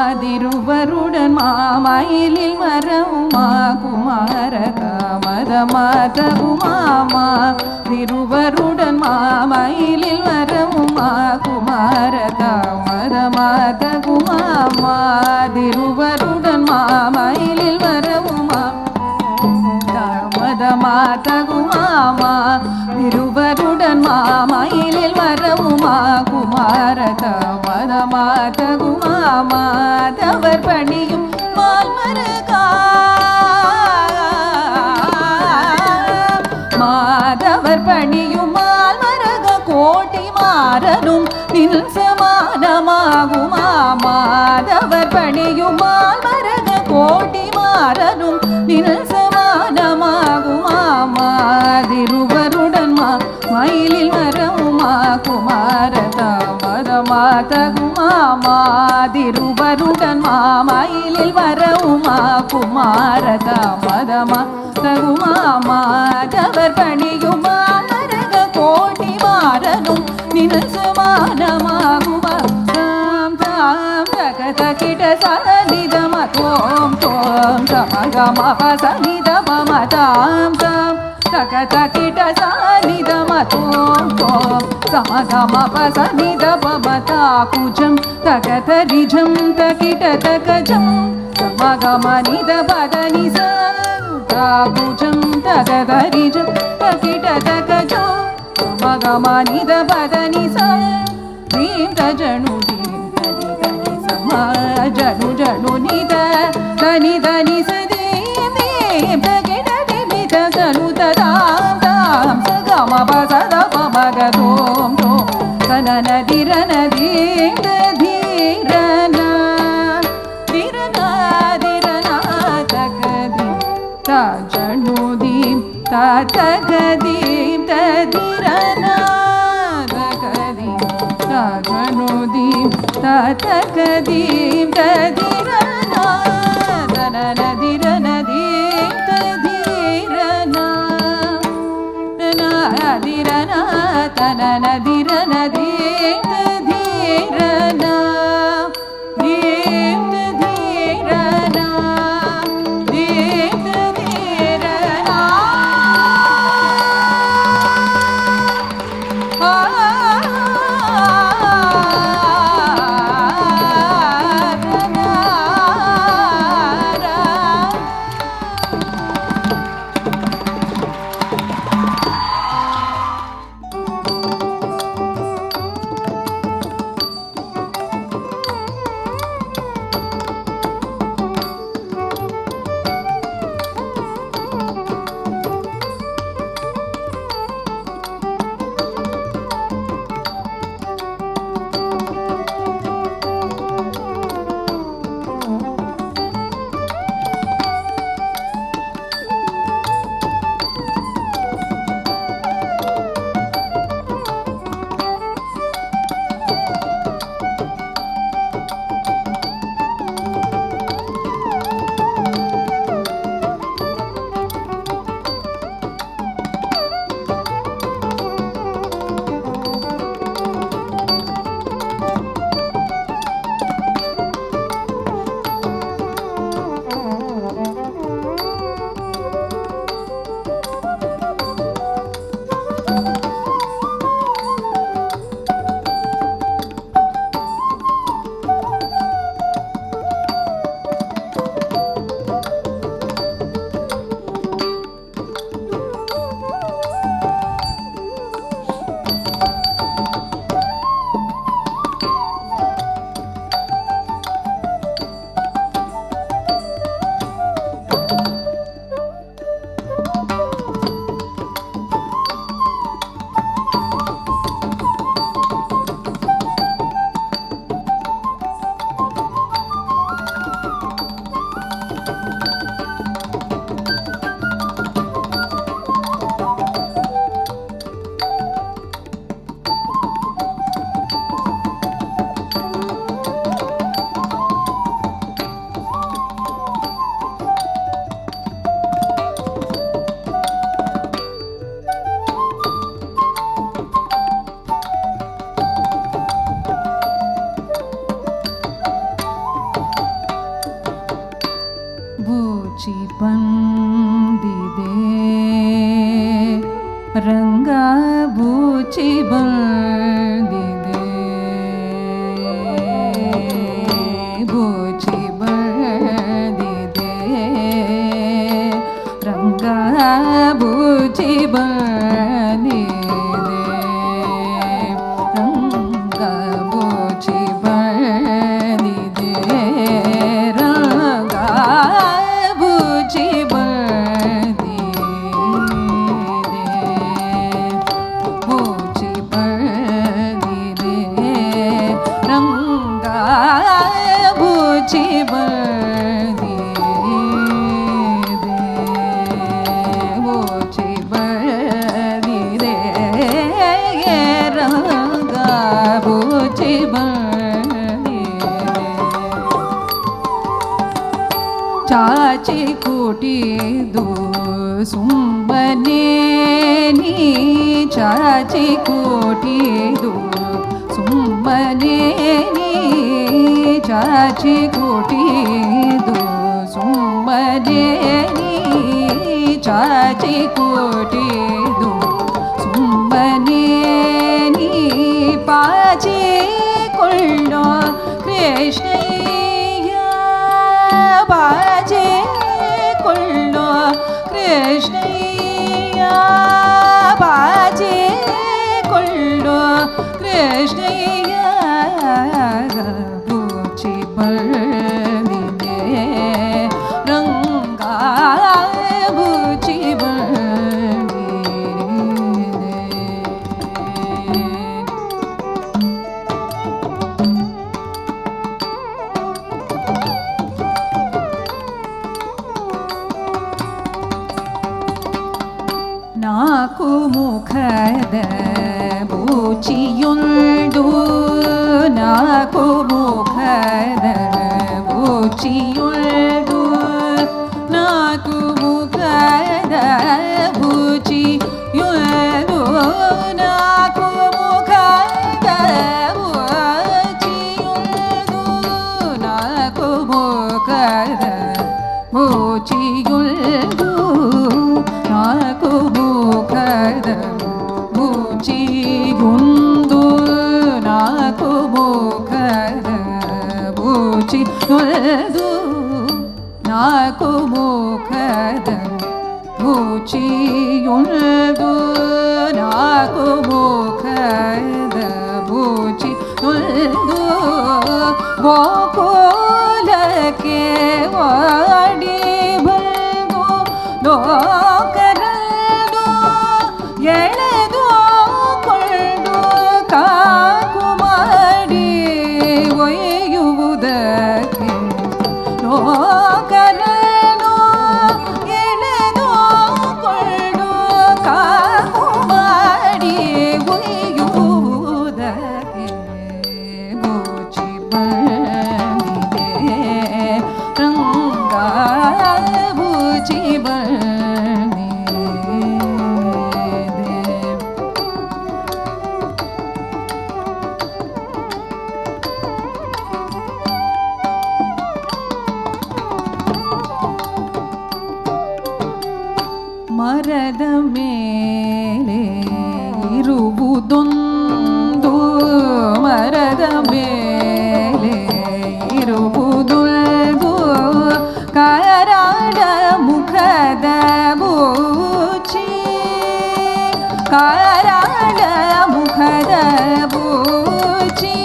[SPEAKER 5] மாதிருவருடன் மாமயிலில் மரவுமா குமார காமத மாத உமாமா திருவருடன் மாமயிலில் வரவுமா குமார காமத மாத குமாமா திருவருடன் மாமயிலில் வரவுமா தாமத மாதகுமாமா திருவருடன் மாமயிலில் வரவுமா குமார தாமத மாதகுமாமா தவர் பணியும் மால்மருகா மாதவர் பணியும் மால்மருக கோட்டி மாறனும் நின் சமானமாகுமா மாதவர் பணியும் மால்மருக கோட்டி மாறனும் நின் சமானமாகுமா மாதிருவருடன் மா மயிலில் வரவுமா குமார தாமத மாதகுமா மாதிருவருடன் மாமயிலில் வரவுமா குமார தாமத மாதகுமா மாதவர் பணியும் மாமரக கோட்டி மாறனும் நின் சமானமாகுமா தாம் தாம் தக தகிட சனிதம தோம் தோம் சம கம ப சனித மம தாம் தாம் தக தகிட சனிதம தோம் தோம் சம கம ப சனித பம தாகுஜம் தக தரிஜம் தகிட தகஜம் சம கம நித பத நிச தாகுஜம் தக தரிஜம் தகிட தகஜம் சம கம நித பத நிச தீம் தஜணு தீம் தனி தனி சம ஜனு ஜனு நித தனி தனி சதீம் தீம் தகிட திமி தனு ததாம் தாம் ச கம ப ச த ப ம க தோம் தோம் தன நதிர நதீம் ததீரன திரன திரன தகதி தஜணு தீம் ததகதீம் ததிரன தகதீம் தஜணு தீம் ததகதீம் ததிரன தன நதிர நதீம் ததீரன நதிரன தன நதிர நதீம் ததீரன தீம் ததீரன தீம் ததீரன. ಬಂದಿದೆ ರಂಗ ಬೂಚಿ ಬಂದಿದೆ ಬೂಚಿ ಬಂದಿದೆ ರಂಗ ಬೂಚಿ ಬಂದಿದೆ ರಂಗ ಬೂಚಿ ಬಂದಿದೆ ರಂಗ ಬೂಚಿ ಬಂದಿದೆ ಬೂಚಿ ಬಂದಿದೆ ರಂಗ ಬೂಚಿ ಬಂದಿದೆ ಬೂಚಿ ಬಂದಿದೆ ರಂಗ ಬೂಚಿ ಬಂದಿದೆ ಚಾಚಿ ಕೂಟಿದು ಸುಮ್ಮನೆ ನೀ ಚಾಚಿ ಕೂಟಿದು ಸುಮ್ಮನೆ ನೀ ಚಾಚಿ ಕೂಟಿದು ಸುಮ್ಮನೆ ನೀ ಚಾಚಿ ಕೂಟಿದು ಸುಮ್ಮನೆ ನೀ ಪಾಚಿ ಕೊಳ್ಳೋ ಕೃಷ್ಣಯ್ಯ ಬಾಜೆ ಕೊಳ್ಳೋ ಕೃಷ್ಣಯ್ಯ ಬಾಜೆ ಕೊಳ್ಳೋ ಕೃಷ್ಣಯ್ಯ ಬೂಚಿ ಬಂದಿದೆ ರಂಗ ಬೂಚಿ ಬಂದಿದೆ. ನಾಲ್ಕು ಮುಖದ ಬೂಚಿಯುಂಡು ನಾಲ್ಕು ಮುಖದ ಬೂಚಿಯುಂಡು ನಾಲ್ಕು ಮುಖದ ಬೂಚಿಯುಂಡು ನಾಲ್ಕು ಮುಖದ ಬೂಚಿಯುಂಡು ನಾಲ್ಕು ಮುಖದ ಬೂಚಿಯುಂಡು ನಾಲ್ಕು ಮುಖದ ಬೂಚಿಯುಂದು ನಾಲ್ಕು ಮುಖದ ಬೂಚಿಯುಂದು ನಾಲ್ಕು ಮುಖದ ಬೂಚಿಯುಂದು ನಾಲ್ಕು ಮುಖದ ಬೂಚಿಯುಂದು ಗೋಕುಲಕ್ಕೆ ವಾಡಿ ಬಂದು ಲೋಕರದು ಎಳೆದು ಕೊಂಡು ಕಾಕು ಮಾಡಿ ಒಯ್ಯುವುದಕ್ಕೆ ಲೋಕರನು ಎಳೆದು ಕೊಂಡು ಕಾಕು ಮಾಡಿ ಒಯ್ಯುವುದಕ್ಕೆ ಬೂಚಿ ಬಂದಿದೆ ರಂಗ ಬೂಚಿ ಬಂದಿದೆ. ಮರದ ಮೇಲೆ ಇರುವುದೊಂದು ಮರದ ಮೇಲೆ ಇರುವುದೊಂದು ಕರಾಡ ಮುಖದ ಬೂಚಿ ಕರಾಡ ಮುಖದ ಬೂಚಿ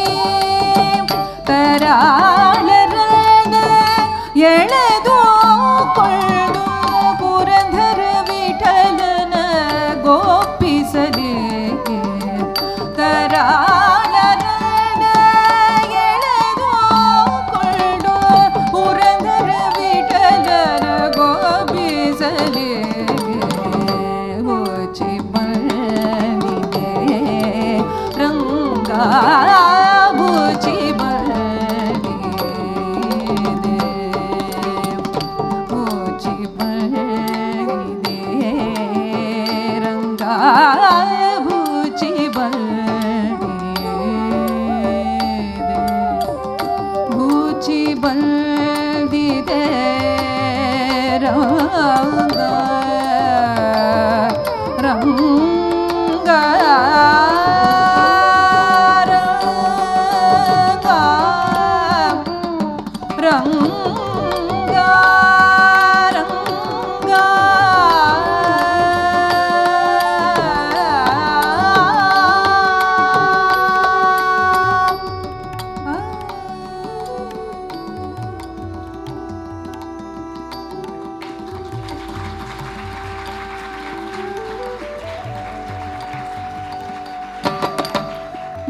[SPEAKER 5] ತರಾಳರದ ಎಳೆದು ಕೊಂಡು ಪುರಂದರ ವಿಠಲನ ಗೋಪಿಸಲಿ ತರಾಳರನ ಎಳೆದು ಕೊಂಡು ಪುರಂದರ ವಿಠಲನ ಗೋಪಿಸಲಿ ಬೂಚಿ ಬಂದಿದೆ ರಂಗ ಬೂಚಿ ಬಂದಿದೆ ಬೂಚಿ ಬಂದಿದೆ ರಂಗ ಬೂಚಿ ಬಂದಿದೆ ಬೂಚಿ ಬಂದಿದೆ ರಂಗ. Ranga Ranga Ranga Ranga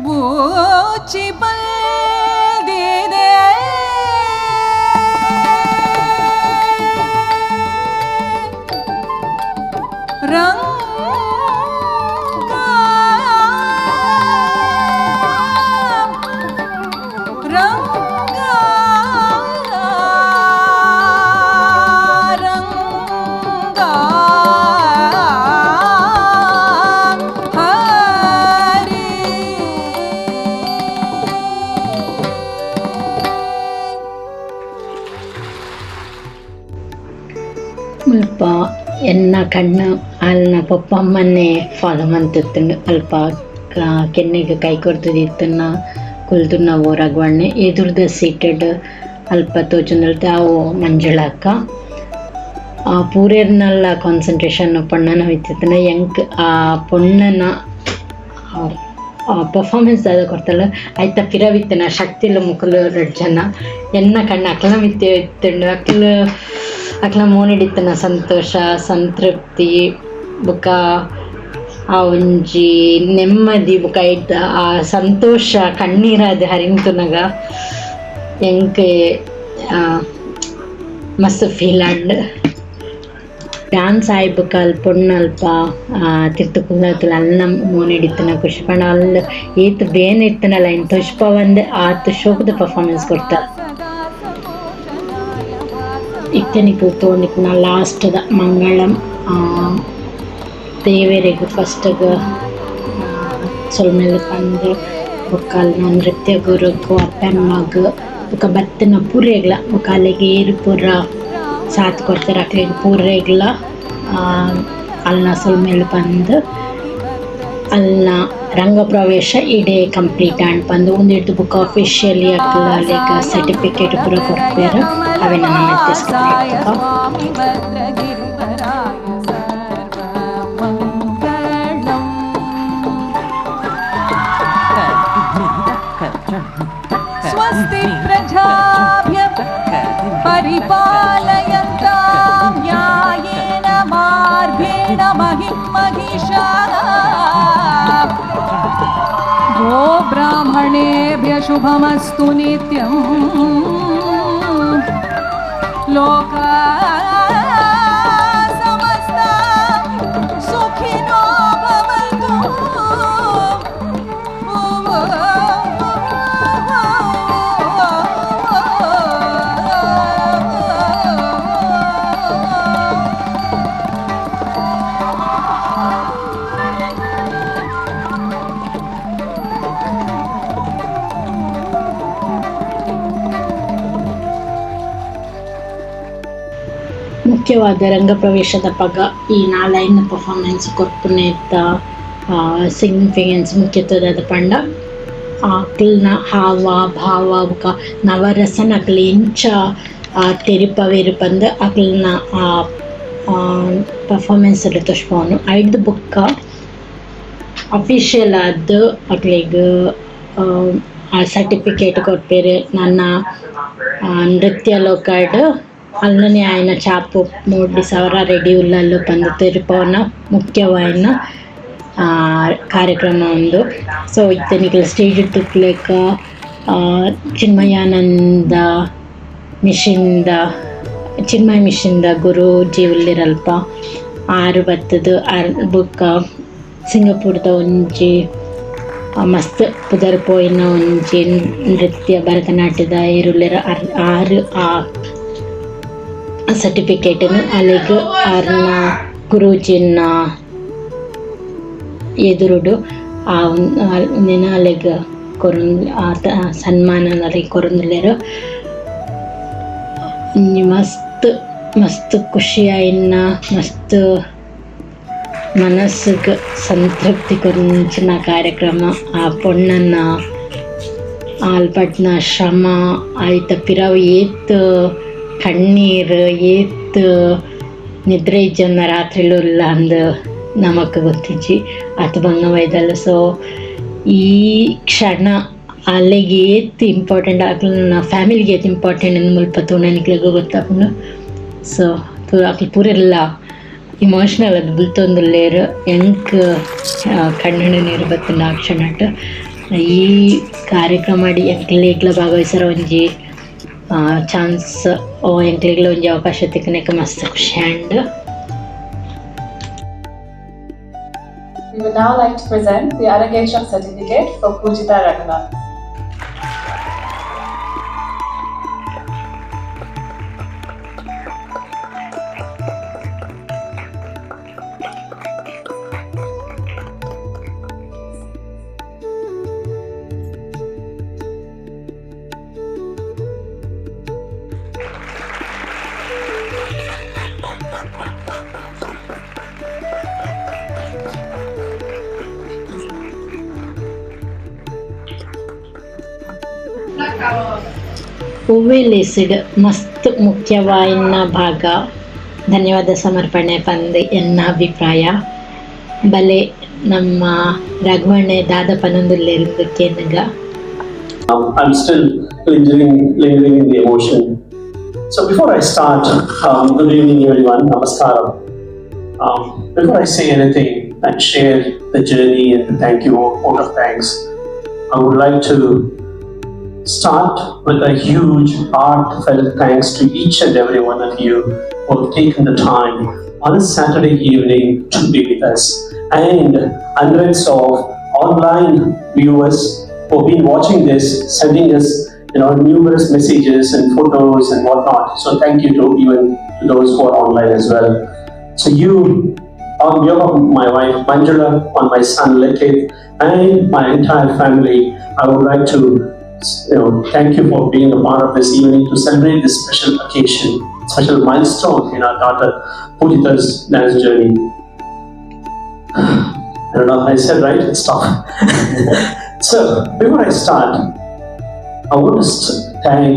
[SPEAKER 5] ಬೂಚಿ ಬಂದಿದೆ ರಂಗ ರಂಗ ರಂಗ ಹರಿ
[SPEAKER 1] ಮುಲ್ಪ ಎನ್ನ ಕಣ್ಣು ಅಲ್ನ ಪೊಪ್ಪಮ್ಮನ್ನೇ ಫಾಲೋ ಮಂತಿತ್ತುಂಡು ಅಲ್ಪ ಕೆನ್ನೆಗ್ ಕೈ ಕೊರ್ತುದಿತ್ತುನ ಕುಲ್ದುನ ಓ ರಘುವಣ್ಣೆ ಎದುರುದ ಸೀಟೆಡ್ ಅಲ್ಪ ತೋಜೊಂದುಲ್ತೆ ಅವು ಮಂಜುಳಕ್ಕ. ಆ ಪೂರೆರ್ನಲ ಕಾನ್ಸಂಟ್ರೇಷನ್ ಪೊಣ್ಣನ ಮಿತ್ತಿತ್ತುಂಡ. ಎಂಕ್ ಆ ಪೊಣ್ಣನ ಪರ್ಫಾರ್ಮೆನ್ಸ್ ದಾದ ಕೊರ್ತಲ್ ಐತ ಪಿರವಿತ್ತಿನ ಶಕ್ತಿಲ ಮುಕುಲು ರಡ್ಡ್ ಜನ ಎನ್ನ ಕಣ್ಣು ಅಕ್ಲ್ನ ಮಿತ್ತೆ ಇತ್ತುಂಡು. ಅಕ್ಲು ಅಕ್ಲ್ನ ಮೋನೆಡಿತ್ತಿನ ಸಂತೋಷ ಸಂತೃಪ್ತಿ ಬೊಕ ಆ ಒಂಜಿ ನೆಮ್ಮದಿ ಬೊಕ ಐತ ಆ ಸಂತೋಷ ಕಣ್ಣೀರಾದ್ ಹರಿಂತುನಗ ಎಂಕ್ ಮಸ್ತ್ ಫೀಲ್ ಆಂಡ್. ಡ್ಯಾನ್ಸ್ ಆಯಿ ಬೊಕ ಅಲ್ ಪೊಣ್ಣು ಅಲ್ಪ ತಿರ್ತ್ ಕುಲ್ಲೊಂದುಲ್ಲ ಅಲ್ನ ಮೋನೆಡಿತ್ತಿನ ಖುಷಿ ಪಂಡ ಅಲ್ ಏತ್ ಬೇನೆ ಇತ್ತುಂಡಲ ಐನ್ ತೋಜ್ಪಾವಂದೆ ಆತ್ ಶೋಕುದ ಪರ್ಫಾರ್ಮೆನ್ಸ್ ಕೊರ್ತ. ಇತ್ತೆ ನಿಕುಲು ತೂವೊಂದಿಪ್ಪುನ ಲಾಸ್ಟ್ ದ ಮಂಗಳಂ ದೇವೆರೆಗ್ ಫಸ್ಟ್ ಗ್ ಸೊಲ್ಮೆಲು ಪಂದ್ ಬೊಕ ಅಲ್ನ ನೃತ್ಯ ಗುರುಕು ಅಪ್ಪೆಮ್ಮಗ್ ಬೊಕ ಬತ್ತಿನ ಪೂರೆಗ್ಲ ಬೊಕ ಅಲೆಗ್ ಏರ್ ಪೂರ ಸಾಥ್ ಕೊರ್ತೆರ್ ಅಕ್ಲೆಗ್ ಪೂರೆಗ್ಲ ಅಲ್ನ ಸೊಲ್ಮೆಲು ಪಂದ್ ಅಲ್ನ ರಂಗ ಪ್ರವೇಶ ಇಡೆ ಕಂಪ್ಲೀಟ್ ಆಂಡ್ ಪಂದ್ ಉಂದೆಡ್ದ್ ಬೊಕ ಅಫಿಷಿಯಲಿ ಅಕ್ಲ್ ಅಲೆಗ್ ಸರ್ಟಿಫಿಕೇಟ್ ಪೂರ ಕೊರ್ಪೆರ್ ಅವೆನ್ ನಮ ಇತ್ತೆ
[SPEAKER 5] ಸ್ವಾಮಿ ಭದ್ರಗಿರಿವರಾಯ ಸರ್ವಮಂಗಳಂ. ಸ್ವಸ್ತಿ ಪ್ರಜಾಭ್ಯ ಪರಿಪಾಲಯಂತಾಂ ನ್ಯಾಯೇನ ಮಾರ್ಗೇಣ ಮಹಿಂ ಮಹಿಷಾಃ. गोब्राह्मणेभ्य शुभमस्तु नित्यं. लोका समस्ता सुखिनो भवन्तु.
[SPEAKER 1] ಮುಖ್ಯವಾದ ರಂಗಪ್ರವೇಶದ ಪಗ ಈ ನಾಲೈನ್ ಪರ್ಫಾರ್ಮೆನ್ಸ್ ಕೊರ್ಪುನೆತ್ತ ಸಿಗ್ನಿಫಿಕೆನ್ಸ್ ಮುಖ್ಯತ್ವದ ಪಂಡ ಅಕ್ಲ್ನ ಹಾವ ಭಾವ ಬೊಕ ನವರಸನ ಅಕ್ಲ್ ಎಂಚ ತೆರಿಪವೆರ್ ಪಂದ್ ಅಕ್ಲ್ನ ಪರ್ಫಾರ್ಮೆನ್ಸ್ ತೋಜ್ಪಾವುನು. ಐಡ್ದ್ ಬೊಕ್ಕ ಅಫಿಷಿಯಲ್ ಆದ್ ಅಕ್ಲೆಗ್ ಆ ಸರ್ಟಿಫಿಕೇಟ್ ಕೊರ್ಪೆರ್. ನನ ನೃತ್ಯ ಲೋಕಡ್ ಅಲ್ನನೆ ಆಯಿನ ಛಾಪು ಮೂಡಿಸವರ ರೆಡಿ ಉಲ್ಲಲ್ ಪಂದ್ ತೆರಿಪಾವುನ ಮುಖ್ಯವಾಯಿನ ಕಾರ್ಯಕ್ರಮ ಉಂದು. ಸೊ ಇತ್ತೆ ನಿಕುಲು ಸ್ಟೇಜ್ ಡ್ ತೂಪುಲೆಕ ಚಿನ್ಮಯಾನಂದ ಮಿಷನ್ ದ ಚಿನ್ಮಯ ಮಿಷನ್ ದ ಗುರೂಜಿ ಉಲ್ಲೆರ್ ಅಲ್ಪ. ಆರ್ ಬತ್ತುದು ಆರ್ ಬೊಕ್ಕ ಸಿಂಗಪುರದ ಒಂಜಿ ಮಸ್ತ್ ಪುದರ್ ಪೋಯಿನ ಒಂಜಿ ನೃತ್ಯ ಭರತನಾಟ್ಯದ ಏರ್ ಉಲ್ಲೆರ್ ಆರ್ ಆ ಸರ್ಟಿಫಿಕೇಟ್ ನ್ ಅಲೆಗ್ ಆರ್ನ ಗುರೂಜಿನ ಎದುರುಡು ಆ ಉಂದೆನ್ ಅಲೆಗ್ ಕೊರೊಂದು ಸನ್ಮಾನ ಅಲೆಗ್ ಕೊರೊಂದುಲ್ಲೆರ್. ಒಂಜಿ ಮಸ್ತ್ ಮಸ್ತ್ ಖುಷಿ ಆಯಿನ, ಮಸ್ತ್ ಮನಸ್ಸುಗ್ ಸಂತೃಪ್ತಿ ಕೊರ್ಂಚಿನ ಕಾರ್ಯಕ್ರಮ. ಆ ಪೊಣ್ಣನ ಆಲ್ಪಟ್ನ ಶ್ರಮ ಆಯ್ತ ಪಿರವು ಏತ್ ಕಣ್ಣೀರ್, ಏತ್ ನಿದ್ರೆ ಇಜ್ಜನ್ನ ರಾತ್ರಿಲು ಉಲ್ಲ ಅಂದ್ ನಮಕ್ ಗೊತ್ತಿಜ್ಜಿ ಆತ್ ಬಂಗ ಬೈದಲ್. ಸೊ ಈ ಕ್ಷಣ ಅಲ್ಲಿಗೆ ಏತ್ ಇಂಪಾರ್ಟೆಂಟ್, ಅಕ್ಲೆನ ಫ್ಯಾಮಿಲಿಗೆ ಏತ್ ಇಂಪಾರ್ಟೆಂಟ್ ಅಂದ್ ಮುಲ್ಪ ತೂಂಡ ನಿಕ್ಲೆಗ್ ಗೊತ್ತಾಪುಂಡು. ಸೊ ಅಕ್ಲು ಪೂರೆಲ್ಲ ಇಮೋಷನಲ್ ಆದ್ ಬುಲ್ತೊಂದುಲ್ಲೆರ್. ಎಂಕ್ ಕಣ್ಣು ನೀರು ಬತ್ತುಂಡು ಆ ಕ್ಷಣಟ್. ಈ ಕಾರ್ಯಕ್ರಮ ಎಂಕ್ಲೆಗ್ಲ ಭಾಗವಹಿಸರ ಒಂಜಿ ಚಾನ್ಸ್ ಓ ಎಂಕ್ಲೆಗ್ಲ ಒಂಜಿ ಅವಕಾಶ ತಿಕ್ಕುನೆಕ್ ಮಸ್ತ್ ಖುಷಿ ಆಂಡ್.
[SPEAKER 6] We would now like to present the Arangetram certificate for Pujita Raghunath.
[SPEAKER 1] ಒವ್ವೆ ಲೇಸ್ಡ್ ಮಸ್ತ್ ಮುಖ್ಯವಾಯಿನ ಭಾಗ ಧನ್ಯವಾದ ಸಮರ್ಪಣೆ ಪಂದ್ ಎನ್ನ ಅಭಿಪ್ರಾಯ. ಬಲೆ ನಮ್ಮ ರಘುವಣ್ಣೆ ದಾದ ಪನೊಂದುಲ್ಲೆರ್ ಕೇನಗ.
[SPEAKER 7] I'm still lingering in the emotion. So before I start, good evening everyone, namaskaram. Before I say anything and share the journey and the thank you, vote of thanks, I would like to start with a huge heartfelt thanks to each and every one of you who have taken the time on a Saturday evening to be with us, and hundreds of online viewers who have been watching this, sending us numerous messages and photos and whatnot. So thank you to even to those who are online as well. So you, on behalf of my wife Manjula, on my son Likhit, and my entire family, I would like to thank you for being a part of this evening to celebrate this special occasion, special milestone in our daughter Pujita's dance journey. I don't know, I said right? Stop. So before I start, I want to thank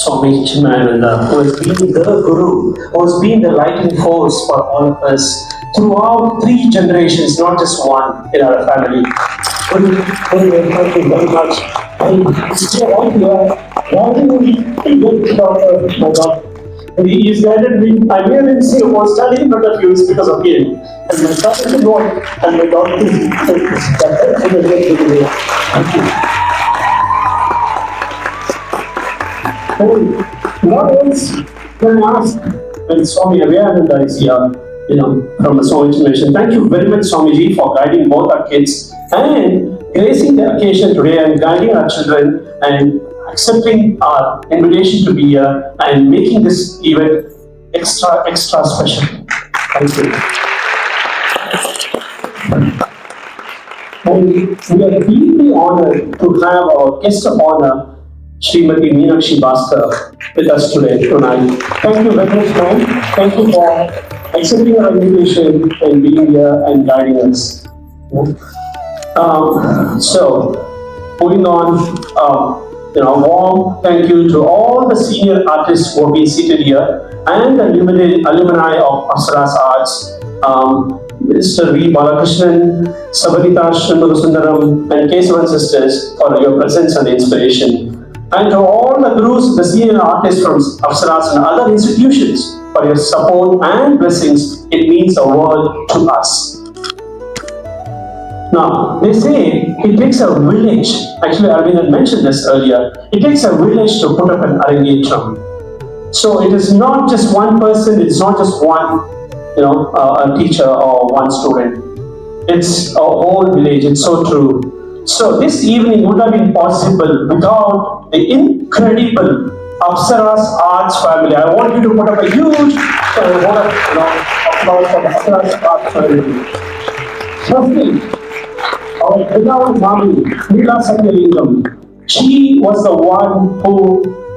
[SPEAKER 7] Swami Chinmayananda, who has been the guru, who has been the lighting force for all of us throughout 3 generations, not just one in our family. Guru, Guru, thank you very much. And right here, guiding me, my God. And he is guided me. I may even say was standing in front of you is because of him. And my son is born, and my daughter is Thank you. And what else can I ask when Swami Abhayananda is here, from the Swami Mission? Thank you very much, Swamiji, for guiding both our kids and gracing the occasion today and guiding our children and accepting our invitation to be here and making this event extra, extra special. Thank you. And we are deeply honored to have our guest of honor, Srimati Meenakshi Bhaskar, with us today, tonight. Thank you very much, ma'am. Thank you for accepting our invitation and being here and guiding us. So, moving on, warm thank you to all the senior artists who have been seated here and the alumni of Apsaras Arts, Mr. V. Balakrishnan, Sabarita Shanmugasundaram, and Kesavan sisters for your presence and inspiration. And to all the gurus, the senior artists from Apsaras and other institutions for your support and blessings. It means the world to us. Now, they say it takes a village. Actually, Arvind mentioned this earlier. It takes a village to put up an Arangetram. So it is not just one person, it's not just one, a teacher or one student. It's a whole village. It's so true. So this evening would have been possible without the incredible Apsaras Arts family. I want you to put up a huge vote of applause for the Apsaras Arts family. Firstly, our beloved Mami, Leela Satyalingam, she was the one who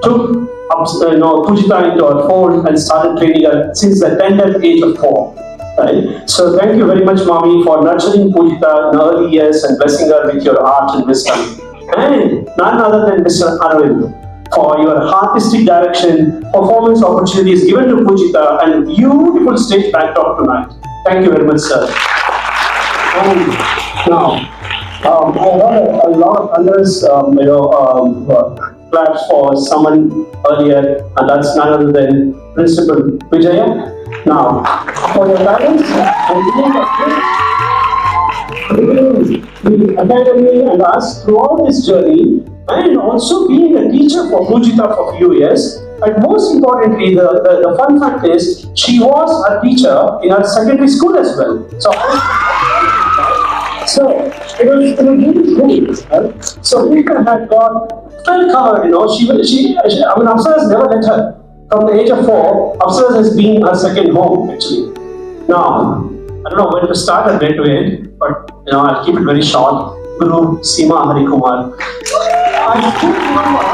[SPEAKER 7] took Pujitha into her fold and started training her since the tender age of 4. Right? So thank you very much, Mommy, for nurturing Pujitha in early years and blessing her with your art and wisdom. And none other than Mr. Aravind, for your artistic direction, performance opportunities given to Pujitha, and beautiful stage backdrop tonight. Thank you very much, sir. And now, I heard a lot of thunderous, claps for someone earlier, and that's none other than Principal Vijaya. Now, for your guidance and being the academy and us throughout this journey, and also being a teacher for Pujitha for a few years. And most importantly, the fun fact is, she was a teacher in her secondary school as well. So it was really cool. Right? So Pujitha had got well covered. She, I mean, Apsaras never let her. From the age of 4, Apsaras has been her second home, actually. Now, I don't know when to start and where to end, but I'll keep it very short. Guru Seema Harikumar. I still remember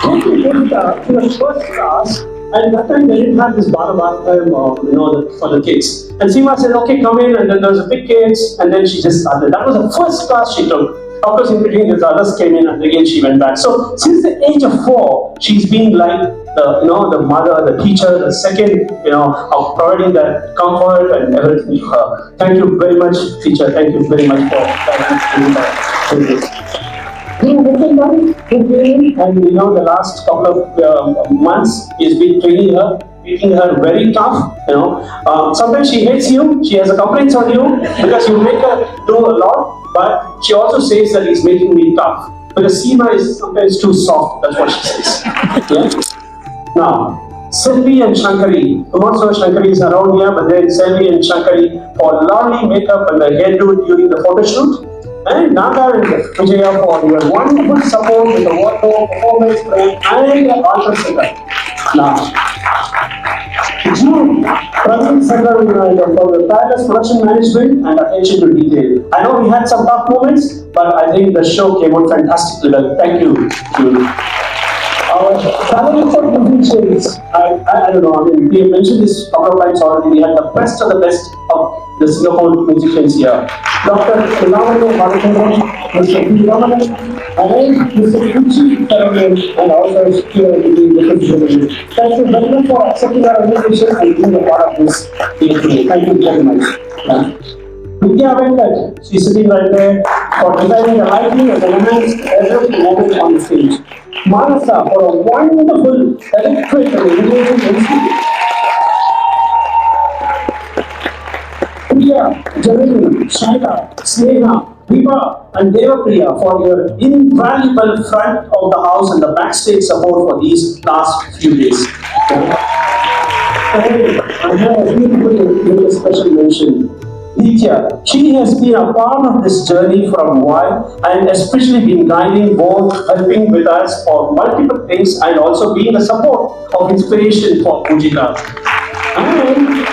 [SPEAKER 7] taking Pujitha to the first class, and that time they didn't have this Bharatanatyam, for the kids. And Seema said, "Okay, come in," and then there was a big kids, and then she just started. That was the first class she took. Of course, in between, the others came in, and again she went back. So since the age of 4, she's been like the mother, the teacher, the second, of providing that comfort and everything to her. Thank you very much, teacher. Thank you very much for guiding this. Who came and the last couple of months he's been training her, making her very tough. Sometimes she hates you, she has a complaints on you because you make her do a lot, but she also says that he's making me tough. Because Seema is sometimes too soft, that's what she says. Yeah? Now, Selvi and Shankari, I'm not sure Shankari is around here, but then Selvi and Shankari for lovely makeup and the hairdo during the photo shoot. And Naga and Vijaya for your wonderful support with the wardrobe, performance plan, and the altar setup. Now, Jude, Praveen Sagar for the tireless production management and attention to detail. I know we had some tough moments, but I think the show came out fantastically well. Thank you, Jude. Our talented musicians, I don't know, I mean, we have mentioned this couple of times already. We had the best of the best of the Singapore musicians here. Dr. Lavanya Balachandran, Mr. P. Ramanan, and Mr. Kuchi Saravanan, and also here in the position. Thank you very much for accepting our invitation and being a part of this day today. Thank you very much. Yeah. Vidya Venkat, she's sitting right there, for designing the lighting and enhanced every moment on the stage. Manasa for a wonderful electric and engaging MC. Priya, Janani, Shaila, Sneha, Deepa, and Devapriya for your invaluable front of the house and the backstage support for these last few days. And I have a beautiful make a special mention. Nitya, she has been a part of this journey for a while and especially been guiding both, helping with us for multiple things and also being a support of inspiration for Pujitha. And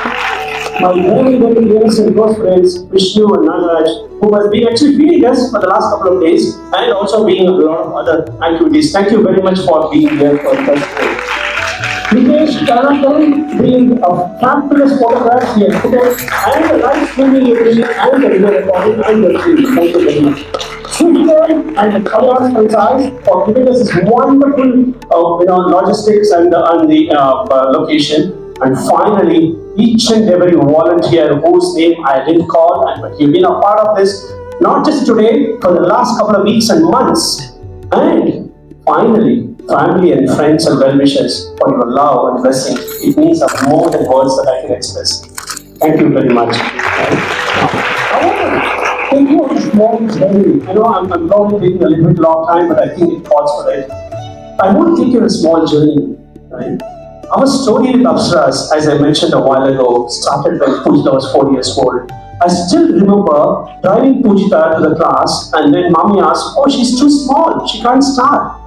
[SPEAKER 7] my very, very dearest and close friends, Vishnu and Nagaraj, who has been actually feeding us for the last couple of days and also being a lot of other activities. Thank you very much for being here for us today. Nikesh Karnathan being a fabulous photograph he has put out, and the live streaming everything, and the video recording, and the stream. Thank you very much. Swiftler and Kalyan Franchise for giving us this wonderful, logistics and the location. And finally, each and every volunteer whose name I didn't call, and but you've been a part of this, not just today, for the last couple of weeks and months. And finally, family and friends and well-wishers for your love and blessing. It means more than words that I can express. Thank you very much. I want to take you on a small journey. I know I'm probably taking a little bit long time, but I think it calls for it. I want to take you on a small journey, right? Our story with Apsaras, as I mentioned a while ago, started when Pujitha was 4 years old. I still remember driving Pujitha to the class, and then mommy asked, "Oh, she's too small, she can't start."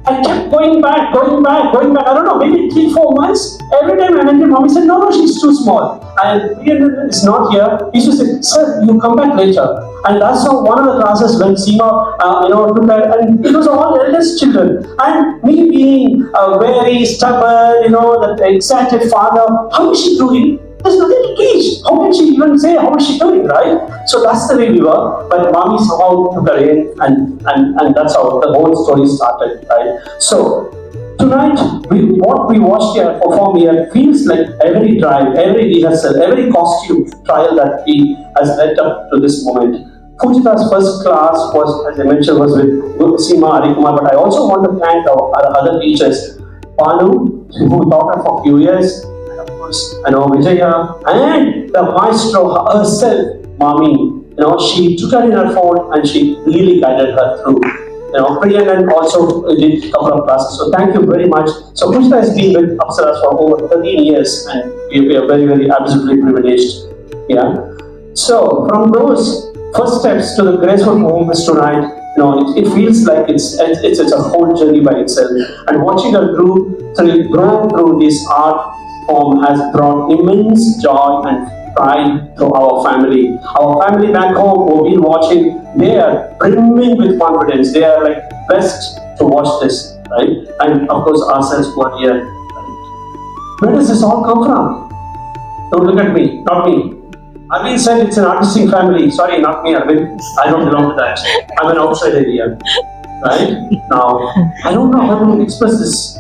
[SPEAKER 7] I kept going back, going back, going back. I don't know, maybe 3-4 months. Every time I went to Mommy said, no, no, she's too small. And Priyanand is not here. He used to say, sir, you come back later. And that's how one of the classes when Seema, took her, and it was all eldest children. And me being a very stubborn, the excited father, how is she doing? There's nothing to teach. How can she even say how is she doing, right? So that's the way we were. But Mommy somehow took her in, and that's how the whole story started, right? So tonight, what we watched here, perform here, feels like every drive, every rehearsal, every costume trial that we has led up to this moment. Pujitha's first class was, as I mentioned, was with Seema Harikumar, but I also want to thank our other teachers, Banu, who taught her for a few years, and of course, I know Vijaya, and the maestro herself, Mommy. She took her in her phone and she really guided her through. Priyanand also did a couple of classes. So thank you very much. So Pujitha has been with Apsaras for over 13 years, and we are very, very absolutely privileged. Yeah. So from those first steps to the graceful performance tonight, it feels like it's a whole journey by itself. And watching her grow through this art form has brought immense joy and pride to our family. Our family back home who have been watching, they are brimming with confidence. They are like best to watch this, right? And of course ourselves who are here. Right? Where does this all come from? Don't look at me, not me. Arvind said it's an artistic family. Sorry, not me, Arvind. I don't belong to that. I'm an outsider here. Right? Now, I don't know how to express this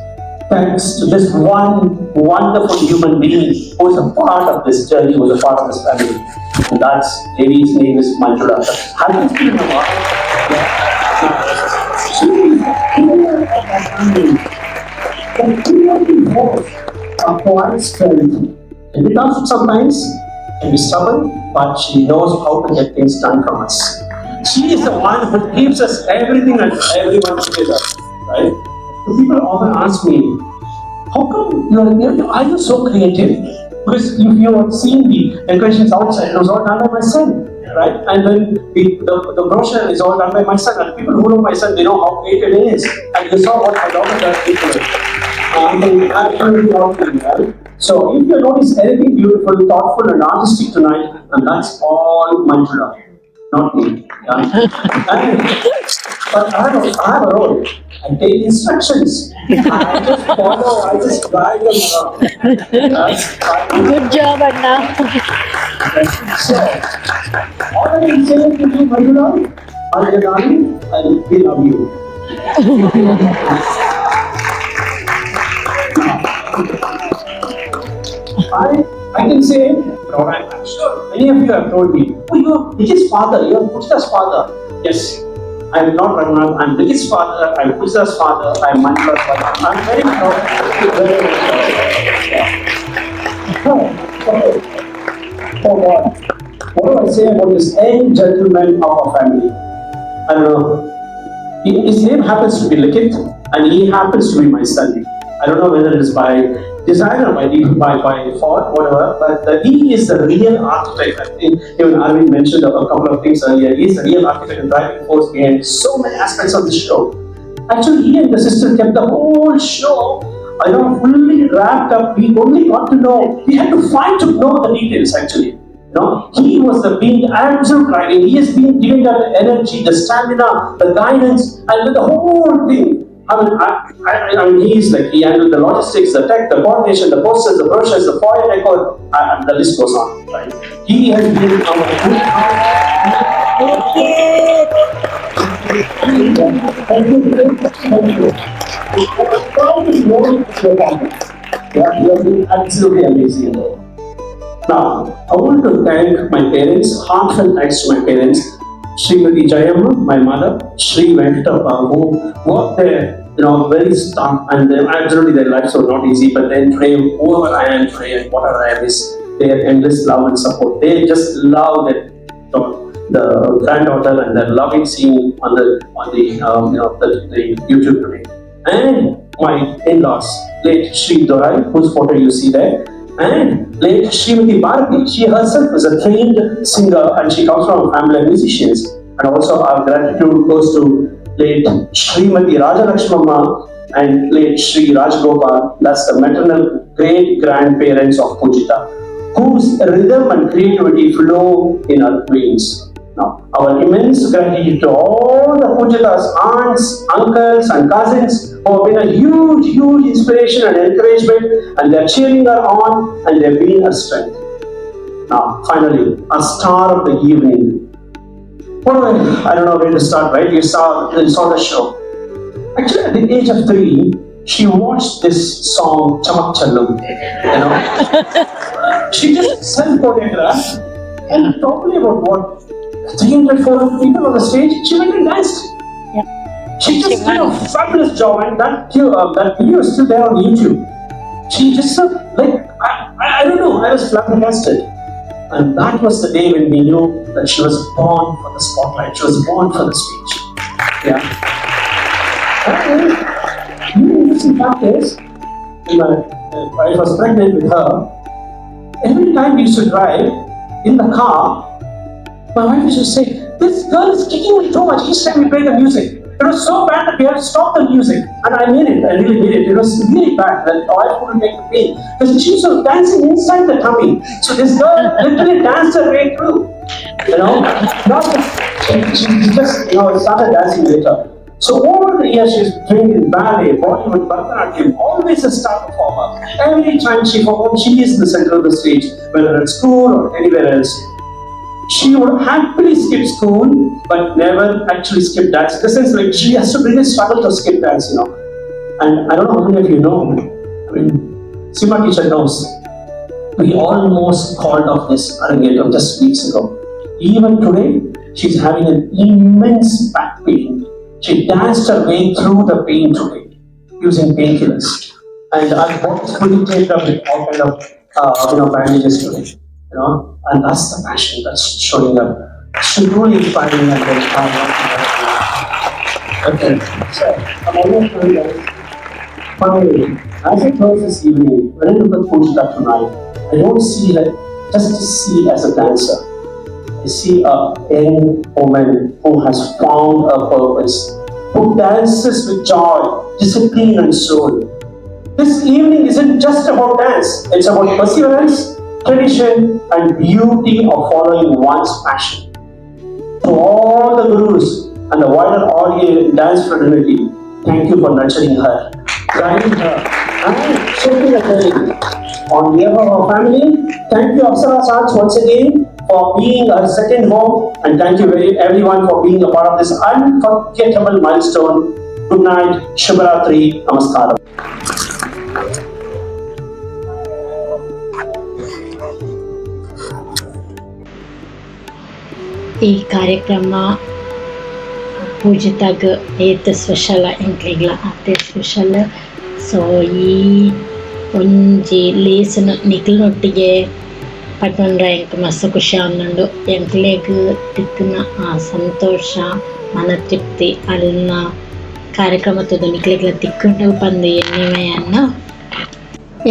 [SPEAKER 7] thanks to this one wonderful human being who is a part of this journey, who is a part of this family. And that's lady's name is Manjula. Have you seen her? Yeah. She is the pillar of our family. The pillar force, a quiet strength. Can be tough sometimes, can be stubborn, but she knows how to get things done from us. She is the one who keeps us everything and everyone together, right? People often ask me, how come are you so creative? Because if you have seen the decorations outside, it was all done by my son, right? And then the brochure is all done by my son. And people who know my son, they know how creative he is. And you saw what my daughter does people. Absolutely lovely, right? So if you notice anything beautiful, thoughtful, and artistic tonight, and that's all Manjula, not me. Yeah? But I have a role. I take instructions. I just follow, I just drive them around.
[SPEAKER 1] Good job, Anna.
[SPEAKER 7] So, all I can say to you, Manjula, Manjulani, and we love you. I can say, I'm sure many of you have told me, oh, you are Likhit's father, you are Pujitha's father. Yes, I am not Raghunath, I am Likhit's father, I am Pujitha's father, I am Manjula's father. I am very proud. Very, very proud. Oh God, what do I say about this young gentleman of our family? I don't know. His name happens to be Likhit, and he happens to be my son. I don't know whether it is by design or by fault, whatever, but he is the real architect. I think even Arvind mentioned a couple of things earlier. He is the real architect and driving force behind so many aspects of the show. Actually, he and the sister kept the whole show, fully wrapped up. We only got to know, we had to fight to know the details actually. He was the being absolute driving. He has been giving that energy, the stamina, the guidance, and the whole thing. I mean, he's like, he handled the logistics, the tech, the coordination, the posters, the brochures, the foyer decor, and the list goes on, right? He has been our good. Thank you. Yeah, you have been absolutely amazing. Now, I want to thank my parents, heartfelt thanks to my parents, Srimati Jayamma, my mother, Sri Venkatappa, who worked there, very tough, and absolutely their lives were not easy, but then today, whoever I am today and whatever I am is their endless love and support. They just love their the granddaughter and their loving scene on the YouTube today. And my in-laws, late Sri Dorai, whose photo you see there, and late Srimati Bharati. She herself is a trained singer and she comes from a family of musicians. And also our gratitude goes to late Srimati Rajalakshmamma, and late Sri Rajgopal, that's the maternal great-grandparents of Poojitha, whose rhythm and creativity flow in her veins. Now, our immense gratitude to all the Poojitha's aunts, uncles, and cousins who have been a huge, huge inspiration and encouragement, and they're cheering her on and they've been her strength. Now, finally, a star of the evening. What I don't know where to start, right? You saw the show. Actually, at the age of 3, she watched this song, Chamak Challo. She just self-choreographed, and probably about what, 300, 400 people on the stage, she went and danced. She just did a fabulous job, and that video is still there on YouTube. She just like I don't know, I was flabbergasted. And that was the day when we knew that she was born for the spotlight. She was born for the stage. Yeah. And the interesting fact is, when my wife was pregnant with her, every time we used to drive in the car, my wife used to say, "This girl is kicking me too much each time we play the music." It was so bad that we had to stop the music. And I mean it, I really mean it. It was really bad that my wife couldn't take the pain. Because she was dancing inside the tummy. So this girl literally danced her way through. Not just, she just started dancing later. So over the years, she's trained in ballet, Bollywood, Bharatanatyam, always a star performer. Every time she performs, she is the center of the stage, whether at school or anywhere else. She would happily skip school, but never actually skip dance. In the sense, like, she has to really struggle to skip dance. And I don't know how many of you know. I mean, Sima teacher knows. We almost called off this Arangetram just weeks ago. Even today, she's having an immense back pain. She danced her way through the pain today using painkillers. And I've got fully taped up with all kind of bandages today. And that's the passion that's showing up. It's truly inspiring and inspiring. Okay, so I'm almost done, guys. Finally, as I close this evening, when I look at Poojitha tonight, I don't see her just to see as a dancer. I see a young woman who has found a purpose, who dances with joy, discipline, and soul. This evening isn't just about dance, it's about perseverance, tradition, and beauty of following one's passion. To all the gurus and the wider audience dance fraternity, thank you for nurturing her, guiding her, and shaping her journey. On behalf of our family, thank you, Apsaras Arts, once again for being our second home, and thank you very everyone for being a part of this unforgettable milestone. Good night, Shubharatri, Namaskaram.
[SPEAKER 1] ಈ ಕಾರ್ಯಕ್ರಮ ಪೂಜಿತಾಗ ಏತ್ special, ಎಂಕ್ಲೆಗ್ಲ ಆತೆ special. So ಈ ಒಂಜಿ ಲೇಸ್ನ್ ನಿಕ್ಲ್ನೊಟ್ಟಿಗೆ ಪಟ್ಟೊಂಡ್ರೆ ಎಂಕ್ ಮಸ್ತ್ ಖುಷಿ ಆವೊಂದುಂಡು. ಎಂಕ್ಲೆಗ್ ತಿಕ್ಕುನ ಆ ಸಂತೋಷ, ಮನ ತೃಪ್ತಿ ಅಲ್ನ ಕಾರ್ಯಕ್ರಮ ತೂದು ನಿಕ್ಲೆಗ್ಲ ತಿಕ್ಕುಂಡು ಪಂದ್ ಎನ್ನಿವೆಯನ್ನ.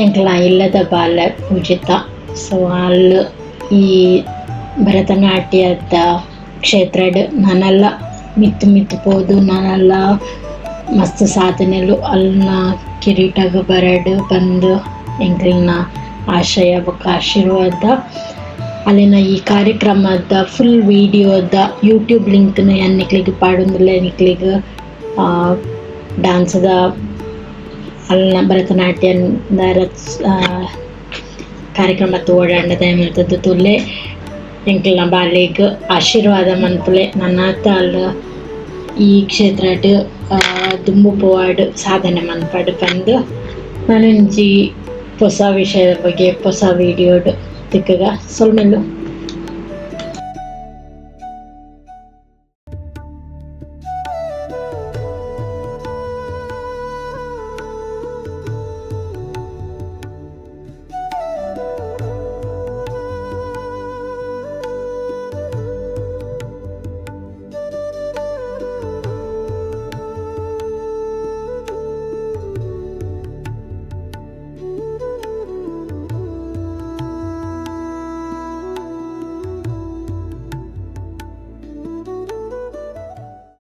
[SPEAKER 1] ಎಂಕ್ಲ ಇಲ್ಲದ ಬಾಲೆ ಪೂಜಿತ. ಸೊ ಅಲ್ ಈ ಭರತನಾಟ್ಯದ ಕ್ಷೇತ್ರಡ್ ನನಲ ಮಿತ್ತ್ ಮಿತ್ತ್ ಪೋದು, ನನಲ ಮಸ್ತ್ ಸಾಧನೆಲು ಅಲ್ನ ಕಿರೀಟಗ್ ಬರಡ್ ಪಂದ್ ಎಂಕ್ಲೆನ ಆಶಯ ಬೊಕ್ಕ ಆಶೀರ್ವಾದ. ಅಲ್ಲಿನ ಈ ಕಾರ್ಯಕ್ರಮದ ಫುಲ್ ವೀಡಿಯೋದ ಯೂಟ್ಯೂಬ್ ಲಿಂಕ್ನ್ ಯಾನ್ ನಿಕ್ಲೆಗ್ ಪಾಡೊಂದುಲ್ಲೆ. ನಿಕ್ಲೆಗ್ ಡಾನ್ಸ್ದ ಅಲ್ನ ಭರತನಾಟ್ಯದ ಕಾರ್ಯಕ್ರಮ ತೂವೊಡಾಂಡ ದಯಮಲ್ತುದು ತೂಲೆ. ಎಂಕ್ಲೆನ ಬಾಲೆಗ್ ಆಶೀರ್ವಾದ ಮನ್ಪುಲೆ. ನನಾತ್ ಅಲ್ ಈ ಕ್ಷೇತ್ರಡ್ ದುಂಬು ಪೋವಡ್, ಸಾಧನೆ ಮನ್ಪಡ್ ಪಂದ್. ನನೊಂಜಿ ಪೊಸ ವಿಷಯದ ಬಗ್ಗೆ ಹೊಸ ವೀಡಿಯೋಡ್ ತಿಕ್ಕುಗ. ಸೊಲ್ಮೆಲು.